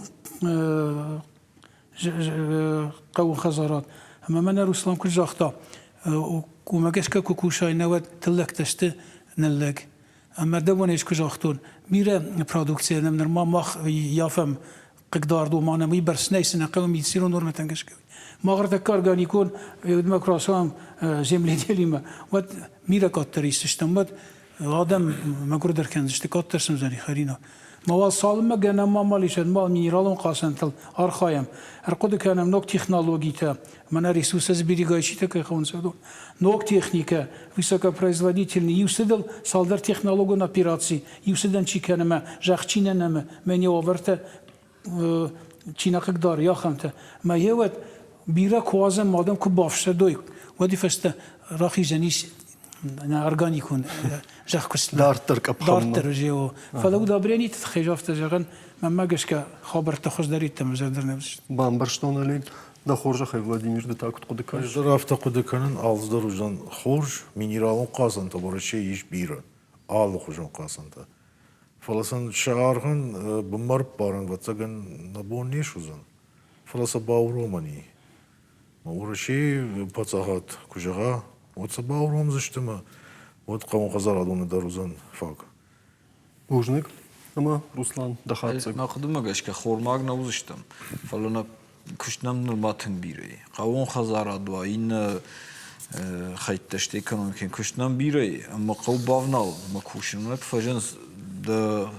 хъӕуы хӕдзарад. Ӕмӕ мӕнӕ Руслан куыд загъта, уымӕ гӕсгӕ куы кусай, науӕд тыллӕгтӕ сты ныллӕг. Ӕмӕ дӕуӕн ӕз куы загътон, бирӕ продукцийӕ нӕм нырма мах ййафӕм хъыгдард, ома нӕм уыйбӕрц нӕй, цы нӕ хъӕуы медицинон нормӕтӕм гӕсгӕ. Мах ӕртӕккӕ органикон уӕдмӕ куы рацӕуӕм земледелимӕ, уӕд бирӕ къаддӕр исдзыстӕм, уӕд адӕм мӕгуырдӕр кӕндзысты, къаддӕр сын уыдзӕни хӕринаг. Ма уал цалынмӕ гӕнӕн ма амал ис, уӕдмӕ минералон хъацӕнтыл архайӕм, ӕрхъуыды кӕнӕм ног технологитӕ, мӕнӕ ресурсосберегающийтӕ кӕй хъӕуынц, уыдон. Ног техникӕ, высокопроизводительный, иу цыдыл цалдӕр технологон операци, иу цыдӕн чи кӕны мӕ зӕхх чи нӕ нӕмы, мӕ не уавӕртӕ чи нӕ хъыгдары, ахӕмтӕ. Мӕ еуӕд бирӕ куы уадзӕм, адӕм куы бафсӕдой, уӕд фӕстӕ рахизӕн ис органикон зӕхкуыстмӕ. Дарддӕр къӕпхӕнмӕ. Дарддӕр зео. Фӕлӕ удобрениты тыххӕй афтӕ зӕгъӕн, мӕнмӕ гӕсгӕ хабӕрттӕ хуыздӕр йеддӕмӕ зӕрдӕ нӕ уыдзысты. Бамбӕрстон, Олег. Дӕ хорзӕхӕй, Владимир, ды та куыд хъуыды кӕныс? Ӕз дӕр афтӕ хъуыды кӕнын, алцыдӕр уыдзӕн хорз. Минералон хъацӕнтӕ Уӕрӕсейы ис бирӕ, алыхуызон хъацӕнтӕ. Фӕлӕ сын сӕ аргъӕн бынмӕ ӕрыппарын, ӕвӕццӕгӕн, нӕ бон не суыдзӕн. Фӕлӕ сӕ бауромӕн и. Уӕрӕсейы паддзахад куы зӕгъа, уӕд сӕ бауромдзысты ӕмӕ уӕд хъӕууонхӕдзарадоны дӕр уыдзӕн фаг. Бузныг. Ӕмӕ, Руслан, дӕ хатдзӕг. Мӕ хъуыдымӕ гӕсгӕ хормаг нӕ уыдзыстӕм, фӕлӕ нӕ куыст нӕм нырма тынг бирӕ и. Хъӕууон хӕдзарад уа, иннӕ хӕйттӕ сты экономикӕйы куыст нӕм бирӕ и, ӕмӕ хъӕуы бавналын ӕмӕ кусын. Уӕд фӕзынынц дӕ.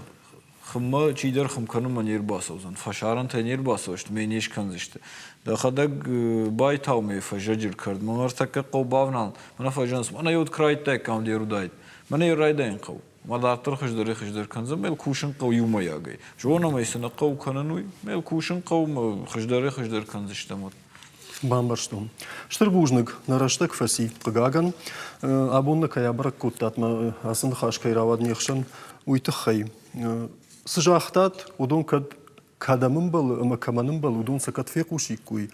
Хыммӕ чидӕр хым кӕнынмӕ не рбацӕудзӕн, фӕсарӕнтӕй не рбацӕудзысты, мӕ не скӕндзысты. Дӕхӕдӕг байтау мӕ фӕззӕджы ркӕрд, мӕ ӕртӕккӕ хъӕу бавнал, мӕнӕ фӕзӕнц, мӕнӕ йод куы райдтаиккам де рудаид. Мӕнӕ йӕ райдайын хъӕуы. Мӕ дарддӕр хуыздӕрӕй хуыздӕр кӕндзӕн, мӕ кусын хъӕуы иумӕйагӕй. Зонӕм ӕй, цы нӕ хъӕуы кӕнын, уый, мӕ кусын хъӕуы, мӕ хуыздӕрӕй хуыздӕр кӕндзыстӕм. Уӕд. Бамбӕрстон. Стыр бузныг, нӕ рӕстӕг фӕци, хъыгагӕн. Абон нӕ кӕй абӕрӕг кодтат, мӕ ацы ныхас кӕй рауад не хсӕн, уый тыххӕй. Цы загътат, уыдон кӕд кӕдӕм ӕмбӕлы ӕмӕ кӕмӕн ӕмбӕлы, уыдон сӕ кӕд фехъусиккой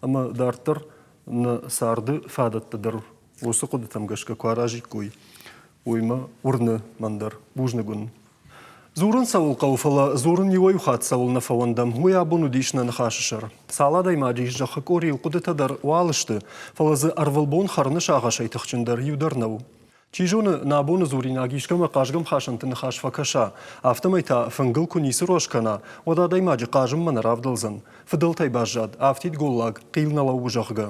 ӕмӕ дарддӕр нӕ царды фадӕттӕ дӕр уыцы хъуыдытӕм гӕсгӕ куы аразиккой, уый мӕ уырны мӕн дӕр. Бузныг уын. Дзурын цӕуыл хъӕуы, фӕлӕ дзурын иуӕй-иу хатт цӕуылнӕ фӕуӕндӕм, уый абон уыдис нӕ ныхасы сӕр. Цал адӕймаджы ис зӕххы къорийыл хъуыдытӕ дӕр уал сты, фӕлӕ дзы ӕрвылбон хӕрыны сагъӕсӕй тыхджындӕр иу дӕр нӕу. Чи зоны, нӕ абоны дзуринаг искӕмӕ хъазгӕмхасӕнты ныхас фӕкӕса, афтӕмӕй та фынгыл куы ницы рос кӕна, уӕд адӕймаджы хъазынмӕ нӕ равдӕлдзӕн. Фыдӕлтӕй баззад, афтид голлаг хъил нӕ лӕууы, зӕгъгӕ.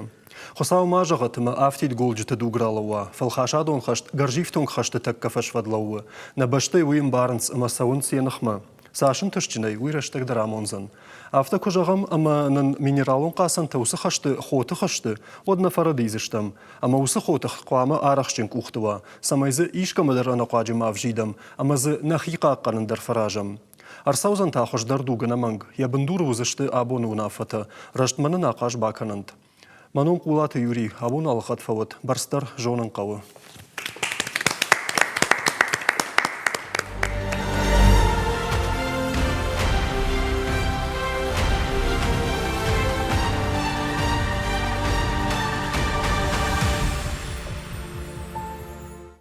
Хуыцау ма зӕгъӕт ӕмӕ афтид голджыты дуг ралӕууа, фӕлхасадон хӕст гӕрзифтонг хӕсты тӕккӕ фӕсвӕд лӕууы. Нӕ бӕстӕй уый ӕмбарынц ӕмӕ цӕуынц йӕ ныхмӕ. Цас ӕнтыстджынӕй, уый рӕстӕг дӕр амондзӕн. Афтӕ куы зӕгъӕм, ӕмӕ нын минералон хъацӕнтӕ уыцы хӕсты хотых сты, уӕд нӕ фӕрӕдийдзыстӕм. Ӕмӕ уыцы хотых хъуамӕ арӕхстджын къухты уа, цӕмӕй дзы искӕмӕ дӕр ӕнӕхъуаджы ма ӕвзидӕм ӕмӕ дзы нӕхи хъахъхъӕнын дӕр фӕразӕм. Ӕрцӕудзӕн та хуыздӕр дуг ӕнӕмӕнг, йӕ бындуры уыдзысты абоны уынаффӕтӕ, рӕстмӕ нын ахъаз бакӕнӕнт. Мӕ ном Хъулаты Юрий, абон алыхатт фӕуӕд, бӕрц дӕр зонын хъӕуы.